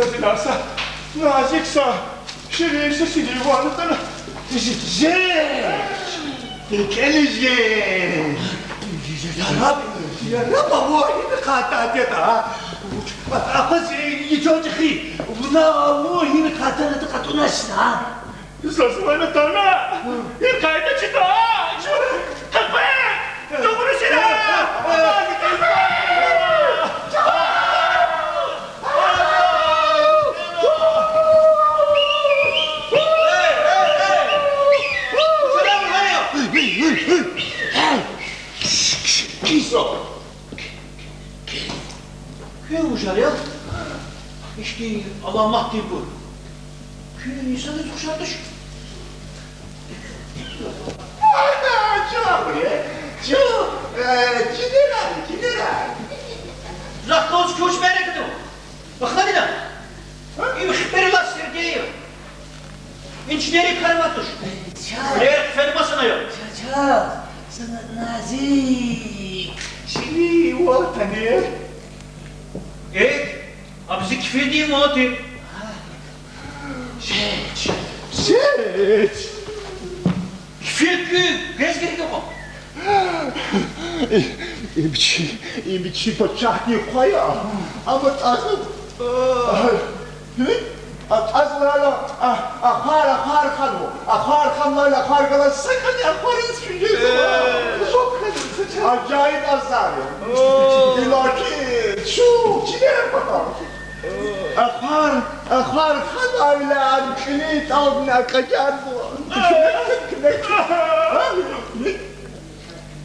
Зина са, назик са, ширин са сидиван атана. Жеч! КӀелиз жеч! Яраб, яраб, ава гьина кьатӀа тета, а? Акъваз, э, ичӀо чӀехи, вуна ава гьина кьатӀа тета кьатӀунашна, а? Заз ван атана, и къайда чида, чу, къапе, тубуру сира! Куьн вужар я? Ихьтин аламатдин бур. Куьн инсанриз ухшар туш. Чу, э, чу, э, чинерар, чинерар. Захъ галаз куьч берекату. Ахадина. Им хиперла Сергеев. Инженери карва туш. Ча. Лер фенмасана я. Ча, ча. Сана назик. Чини ватани. Э, абузи кфирдин ватир. Жеч. Жеч. Кфир куь гвез герек я. Им чи, им чи пачагьдин хва я. Амма тӀазни, а, а, тӀазни ала, а, ахвар, ахвар ханва. Ахвар ханвайла ахвар галаз са кӀани ахвариз физ жезва. Э. Ажайиб азар я. О. Иллаки чун чинер патал. Ахвар, ахвар ханвайла ам кьилин тӀалдин акьакьарзава.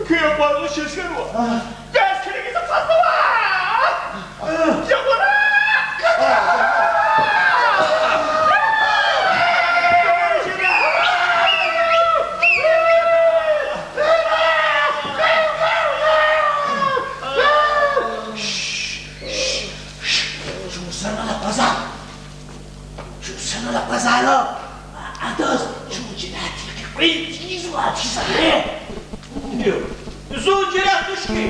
Куьне квазни шешерва. Газ килигиз акъвазнава. Жагъура! Чун санал акъваза. Чун санал акъвазайла, а, адаз чун жинатдихъ къвез тийизвай чиз я. Зун жинат туш хьи,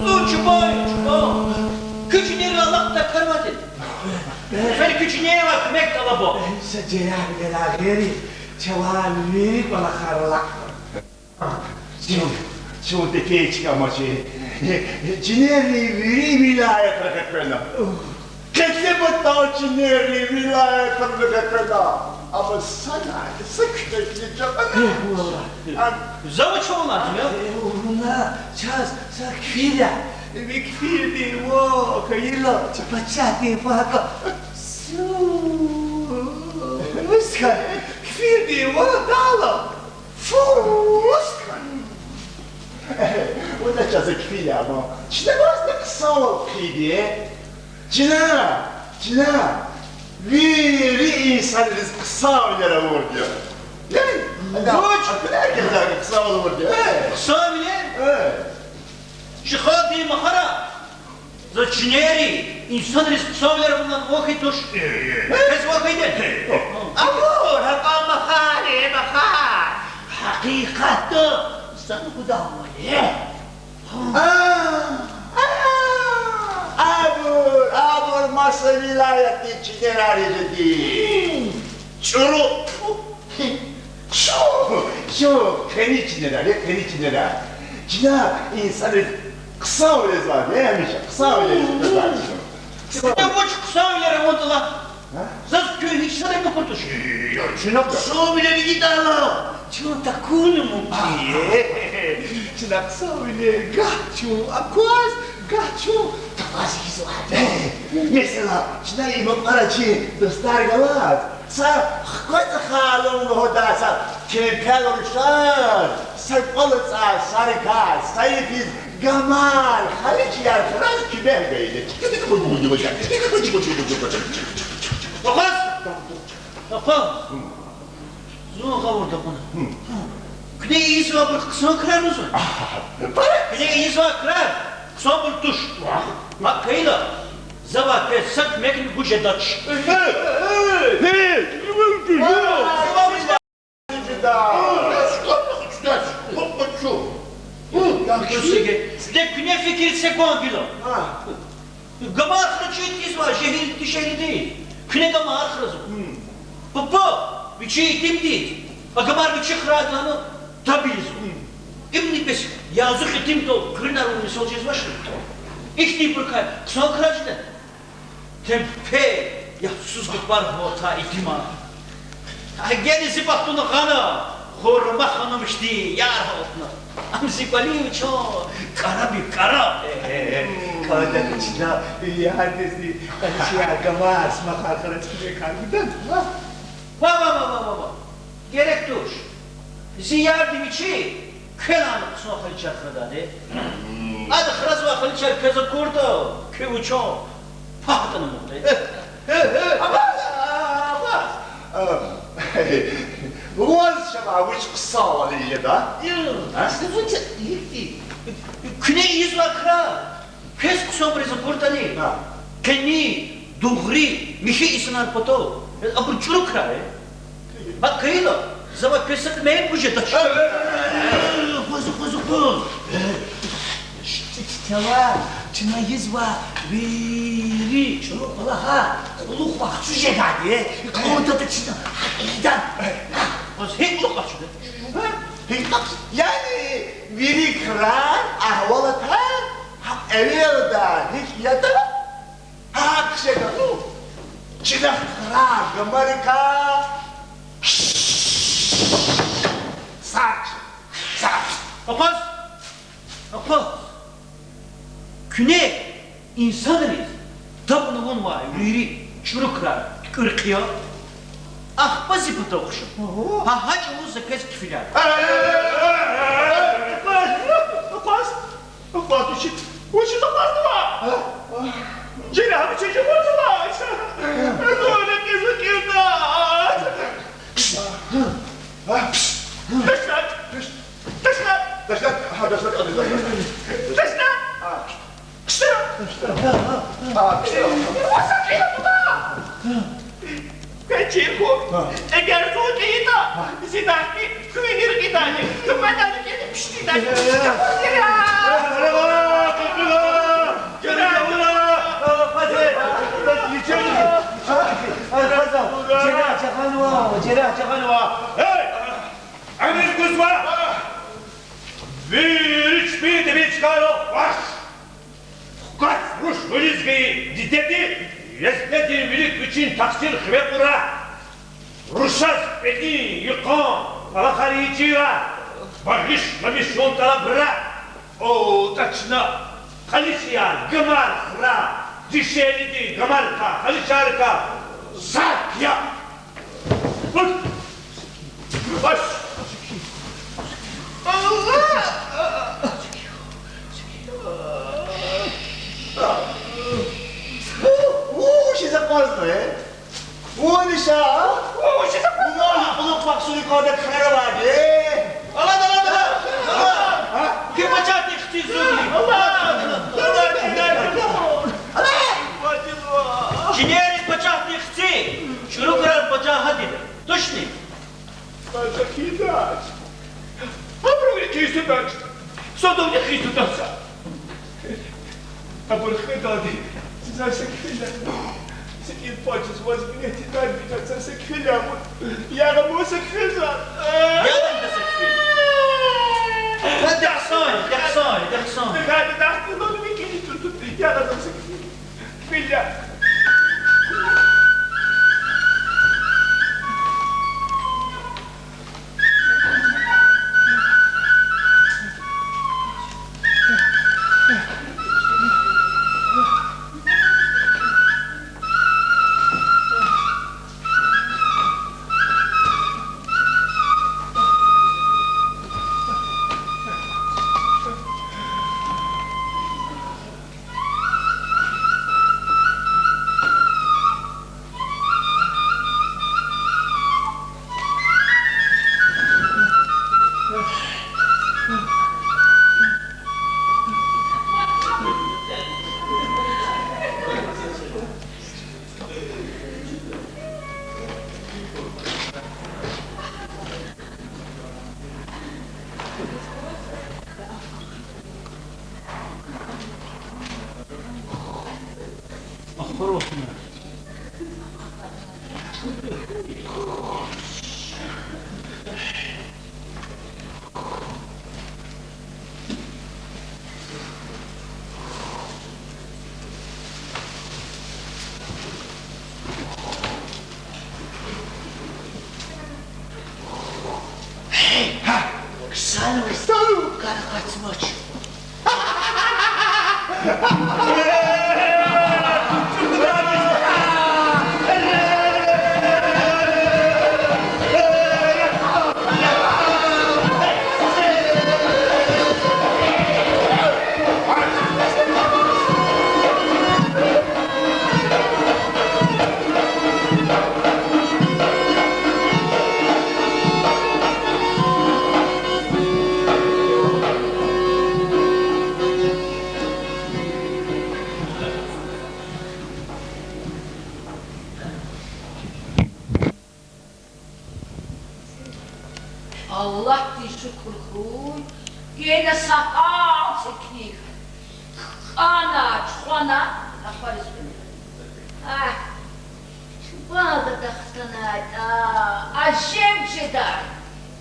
зун чубан я, чубан. Куь чинерар алакьдай карватир. Фена куь чинерар куьмек тӀалабун. Са жинатдилай гъейри чавай вири кӀвалахар алакьда. Чун, чун текечка амачи. Чинерни вири вилаятра къекъвена. Къецепатал чинерни вилаятра къекъвена. Амма сана са куьтягьни жагъана. Э, валлагь. Ам- За вуч авуна, я? Э, вуна чаз са кфир я. Ви кфирдин ван хьайила, чи пачагьдин факъа. Су. Вуска кфирдин ван дала. Фу, вуска. Вуна чаз кфир я, амма чна ваз хъсанвал хъийиди. Чна, чна вири инсанриз хъсанвилер авурди я. Яни, ада, вуч? Ада гьеркес хъсанвал авурди я. Э. Хъсанвилер? Э. Чи халкьдин махара. За чинери инсанриз хъсанвилер авуна вахъ туш. Э, э. Квез вахъ ийиди. Э. Абур, гьакьван махар, э, махар. Гьакъикъатда зани гудай амал я. А, а, абур, абур маса вилаятдин чинерар я жеди. ЧӀуру. Чу, чу, къени чинерар, э, къени чинерар. Чна инсанриз хъсанвилер ийизвайди, э, гьамиша хъсанвилер ийизвайди чна. Сиде вуч хъсанвилер авунтӀа лагь. А? Заз куьн гьич садрани акуртӀа туш. Я, чна хъсанвилер ийидайла, чун такуна мумкин я. Чна хъсанвилер гагь чун акваз, гагь чун такваз ийизвайди. Э, месела, чна и мукьвара чи дустар галаз, са хквеза халун лугьудай са кемпел рушар, са кӀвал ацӀай Саркар, са йифиз Гамал, халичияр храз куьмек гайиди. Акъваз! Акъваз! Зун гъавурда кьуна. Куьне ийизвайбур хъсан крар лугьузва? Куьне ийизвай крар хъсанбур туш. ГьакӀ хьайила, завай квез са куьмекни гуз жедач. Де куьне фикир це кван гила. Гамал храчи тийизвай жегьил дишегьлидин. Куьне гамар хразва. Папа вичи итимдиз, а гамар вичи храйди лагьана таб ийизва. Имни бес язух итимдал куьруьнар авун мисал жезвачни? Ихьтинбурукай хъсан крар жеда. Тепе яхцӀуз гапар гвай итимар. А гени зи бахтуна гъана, Хурма ханум хьтин яр гьалтна. Ам зи кӀвалин чан кӀараби кӀара. Квадарни чна, яр дизни, къаншияр, гамар, сумахар храч куьне кар гуда. Ва, ва, ва, ва, ва, ва. Герек туш. Зи ярди вичи квелай хъсан халичар храдайди. Ада хразвай халичар квез акуртӀа, куь вуч я, пагь атӀана мукьи. Абаз, абаз. Ваз чавай вуч хъсанвал жеда? Куьне ийизвай крар квез хъсанбуруз акуртӀани, къени, дугъри, михьи инсанар патал абур чӀуру крар я. Гьакӏ хьайила, за ва квез са тӏимил пуд жедач. Акъваз, акъваз, акъваз. Чавай, чна ийизва вири чӏуру кӏвалахар кьулухъ вахчуз жедайди, кьурдатӏа чна гьакӏ ийида. Акъваз, гьикӏ кьулухъ вахчуда? Яни вири крар, агьвалатар гьакӏ эвелдай гьикӏ ятӏа, гьакӏ жеда. Чна крар гамарикай сач, сач. Акъваз, акъваз. Куьне инсанриз табун авунвай вири чӏуру крар туькӏуьр хъия. Ахпа зи патав хъша. Гьа гьа чӏавуз за квез хъфиляй. Акъваз, акъваз, вучиз акъвазнава? Жена вучиз акъвазнава? Зуна кизу кирда. Дашлад! Дашлад! Дашлад! Дашлад! Дашлад! Ксра! Ксра! Квез чир хьуй. Эгер зун кьейитӏа, зи дагъди куьн вири рекьидайди, куьн квадарни кьейитӏа пишдайди. Жена жагъанва, жена жагъанва. Эй! Эмир гузва! Вири чпин тӏимил чкайрал квач! Хквач руш вилиз гайи дидеди лезгедин вилик вичин тахсир хиве кьура. Рушаз кьветӏин, йикъан кӏвалахар ийиз чира, багъишламишун тӏалабра. О, тӏачна, халичаяр, гамар хра, дишегьлидин гамарикай, халичайрикай сад я. Баш. Ву, вучиз акъвазна, э? Вуниша, а? Вучиз акъвазна? Вуна кьулухъ махсуни квада хъаравайди. Алад, алад, алад! Алад! А? Куь пачагьдин хци зун я. Алад! Алад! Чинерин пачагьдин хци, чӏуру крар пачагьдида. Тушни? Заз са хьиз тудач. Абурувни хьиз тудач. Садавни хьиз тудач за. Абур хкведалди заз са кхьил ая. Секин пачиз ваз минетдиз, заз са кхьил ая. Ягъ, ам са кхьил за. Ягъ, ам са кхьил. Ягъ, ам са кхьил. Ахпа рухна. Сану, сану, кар къачмач. Аллагьдиз шукур хьуй, ина са гьал це килиг. КӀана, чухвана, ахвариз фена. Агь, чубан гада хтанайтӀа, ажеб жедай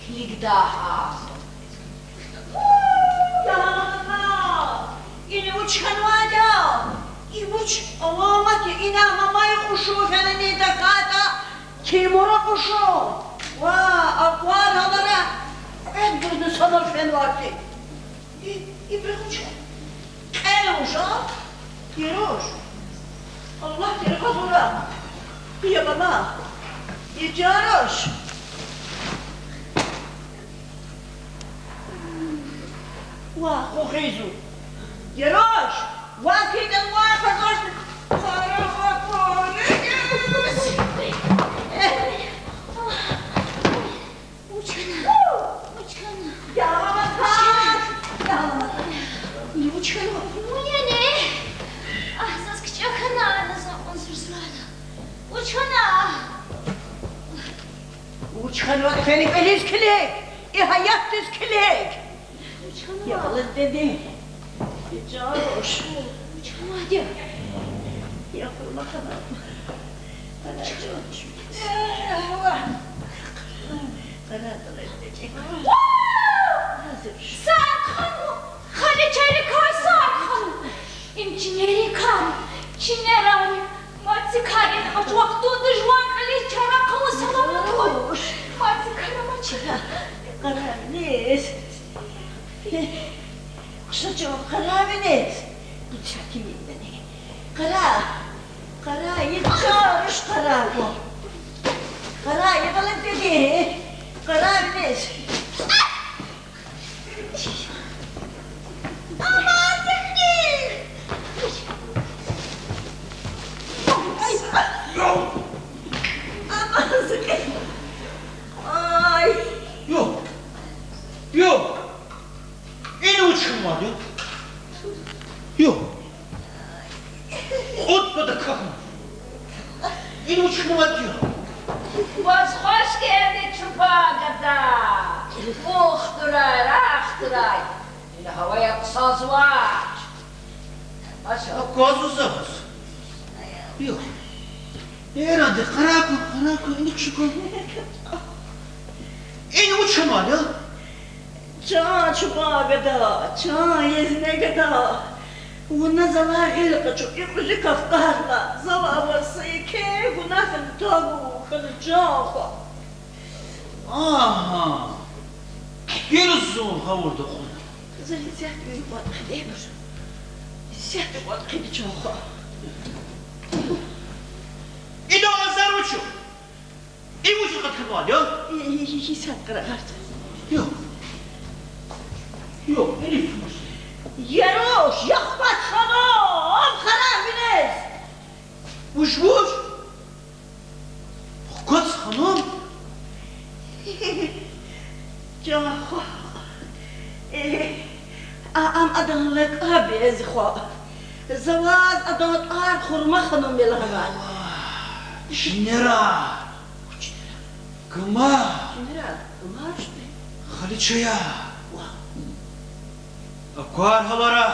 килигдай гьал. Я Рамазан, ина вуч хьанвайди я? И вуч аламат я, ина мамай къушун фенани тахьайтӀа, Тимура къушун. Ва, аквар гьалара кьвед гузни санал фенвай хьи. И, ибуру вуч я? Кьел вуж я? Яруш. Аллагьди рагъазура. Я бала. Я Яруш. Ва, хъугъизу. Яруш. Ва, китан ва хазаш. Вуч хьана? Вуч хьана? Я Рамазан! Я Рамазан! Вуч хьана? Вуч яни? Агь, заз кичӀе хьана, ана зун зурзурана. Вуч хьана? Вуч хьанватӀа, фена кӀвализ килиг, и гьаятдиз килиг. Вуч хьана? Я баладин диде. Я Яруш. Вуч хьанвайди я? Я хурма хьана. Ана чан. Къарагъ, къарагъ, къарагъ. Сагъ хьанва, Халичайрикай сагъ хьанва. Им чинерикай, чинерай. Мад зи карин, гьа вахтунда жуван кӀвализ чара хъувун саламат хьуй. Мад зи кар амач. Къарагъ виниз. Хъша чан, къарагъ виниз. Ича кимидани. Къарагъ. Къарагъ, я Яруш, къарагъ. Къарагъ, я баладин диде. Къарагъ виниз. Аман зикьи! Ай! Аман зикьи! Ай! Юх! Юх! Ина вуч хьанвайди я? Юх! Кьуд пата кахьна. Ина вуч хьанвайди я? Ваз хваш гелди, чупа гада. Мух хтурай, рагъ хтурай. Ина гьавая хъсанзавач. Аша. Аквазва заз. Юх. Эради, къарагъ кван, къарагъ кван, ина чукун. Ина вуч хьанвайди я? Чан чубан гада, чан езне гада. Вуна залай гъил къачу, и кьуьзуь кафкарла, залай ваз са еке гунагьни тавур хьана, чан хва. Агьа. Килиг зун гъавурда кьуна. За гьисятда вири кӀватӀ хъийида. Гьисятда кӀватӀ хъийида, чан хва. Ида азар вуч я? И вуч къатканвайди я? И, и, и, гьисятда къарагъарда. Юх. Юх, Элиф вуч? Яруш, я хкват ханум, къарагъ виниз. Вуч, вуч? Хкват ханум? Чан хва. Э, а, ам адан лакӀаб я, зи хва. За ваз адан тӀвар Хурма ханум я лагьанай. Чинера. Кума. Чинера, кумачни. Халичая. Ва. Аквар гьалара.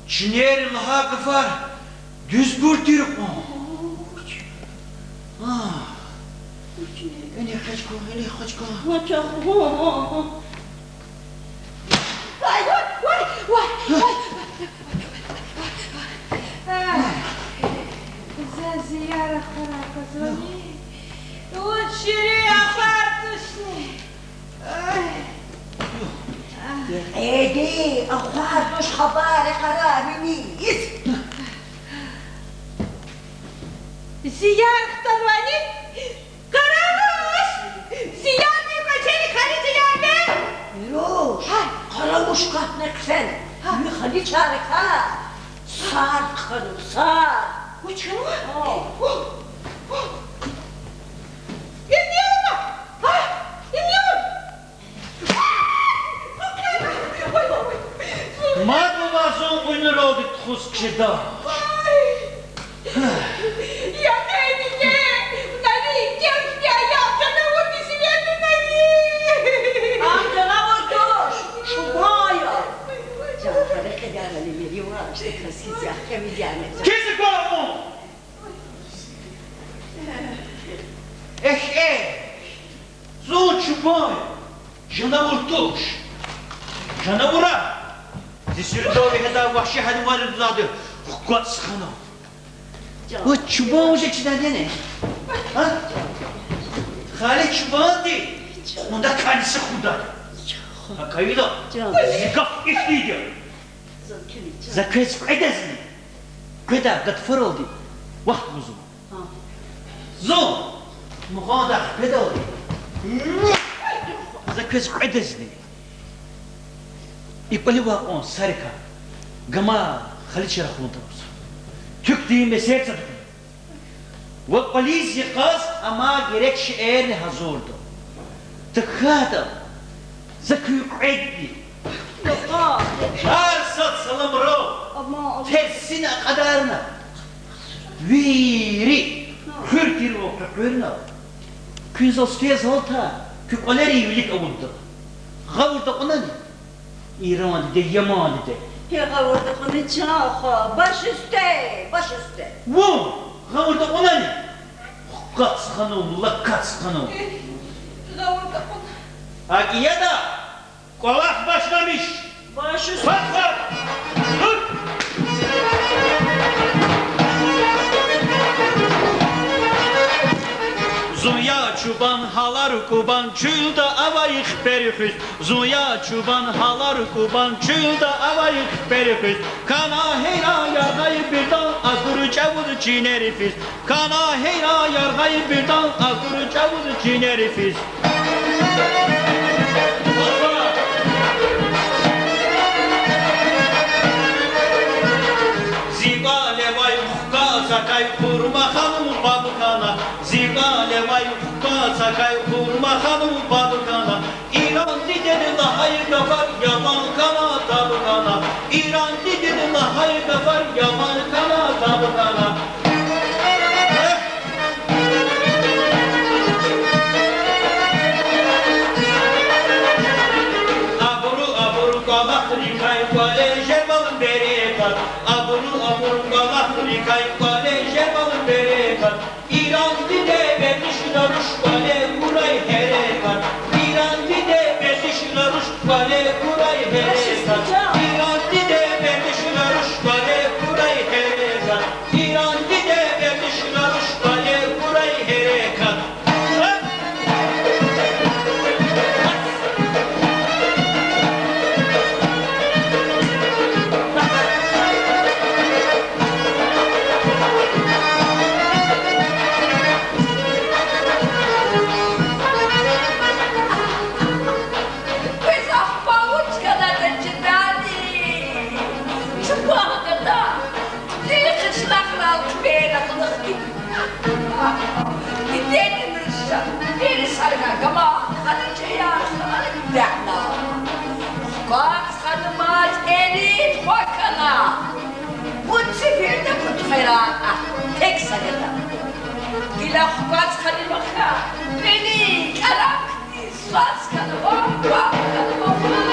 Чинерин лагьай гафар дуьзбур тир кьван. Вуч ах-, ву, ву, ву. Вай, вай, вай, вай, вай. За Зияр ахварай аквазвани? Вуч ширин ахвар тушни? Ай. Эди, ахвар туш, хабар къарагъ виниз. Зияр хтанвани? Къарагъ вуч! Зиярни кӀвачерик хали Зиярни! Вируш, къарагъ вуч катна хъфена. Ви халичарикай сар хъхьана, сар. Вуч хьанва? Им я вуна? Им я вуна? Мад вавай зун къуьнуралди тухуз чида. Я диде, вуна ви кӀел хьтин аял жанавурдиз эвернавани? Ам жанавур туш, чубан я. Чан, гьа рекьидайрал мери вач, красица, кемидяна. Киз квалун? Эхь, эхь! Зун чубан я, жанавур туш. Жанавурар зи суьруьдал вегьедай вагьши гьайванрин дуьзайди хквацӀ хьана. Вуч чубан вуж чидани? А? Хали чубанди, мунда кӀаниса худай. ГьакӀ хьайила, зи гаф ихьтинди я. За квез кьведазни, кьведай гатфаралди вахт гузва. Зун мугъадай хкведалди, за квез кьведазни и кӀваливай кьван сарикай гама халича рахун тавуз. Туькдин месед цадахъ. Ва кӀвализ йикъаз амай герек шейэрни гьазурда. ТахьайтӀа за куь кьведни, гьар сад саламрал терсина акьадарна, вири хуьр тирвал къекъуьрна, куьн зал сифте залтай куь кӀвалерин вилик авудда. Гъавурда кьунани? Иран диде, яман диде. Гье, гъавурда кьуна, чан хва, баш уьсте, баш уьсте. Вун гъавурда кьунани? Хкац ханум, лакац ханум. Гъавурда кьуна. АкӀ яда, кӀвалах башламиш. Баш уьсте. Патла! Гьуьт! Зун я чубан, гьалар кӀубан, чуьлда авай хипер хуьз. Зун я чубан, гьалар кӀубан, чуьлда авай хипер хуьз. Кана гьейран яргъай бирдан, акур чӀавуз чинер физ. Кана гьейран яргъай бирдан, акур чӀавуз чинер физ. Зи кӀвалевай хкац акай Хурма ханум паб хьана, зи кӀвалевай хкац акай Хурма ханум паб хьана. Иран дидеди лагьай гафар яман хьана, таб хьана. Иран дидеди лагьай гафар яман хьана, таб хьана. Абуру, абуру кӀвалахрикай кӀвале жервал берекат. Абуру, абуру кӀвалахрикай кӀвале жервал берекат. Иран диде, вердиш руш, кӀвале хьурай гьерекат. Иран диде, вердиш руш, кӀвале хьурай гьерекат. Иран диде, вердиш руш, кӀвале хьурай гьерекат. Иран диде, вердиш руш, кӀвале хьурай гьерекат. Квез ахпа вуч ганатӀа чидани? Чубан гада, зи къишлакьрал хъфена кьулухъди. Дидедин руша, дидедин сарга гама халичаяр хана дидахъна. Хкац ханумаз эрин хва хьана. Вун сеферда кьудкъверан а, тек са гада. Гила хкац ханумаха, бени кӀаракни свас хьанва, ван хьанва, ван.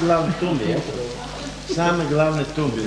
Главное, тумбы. Самое главное, тумбы.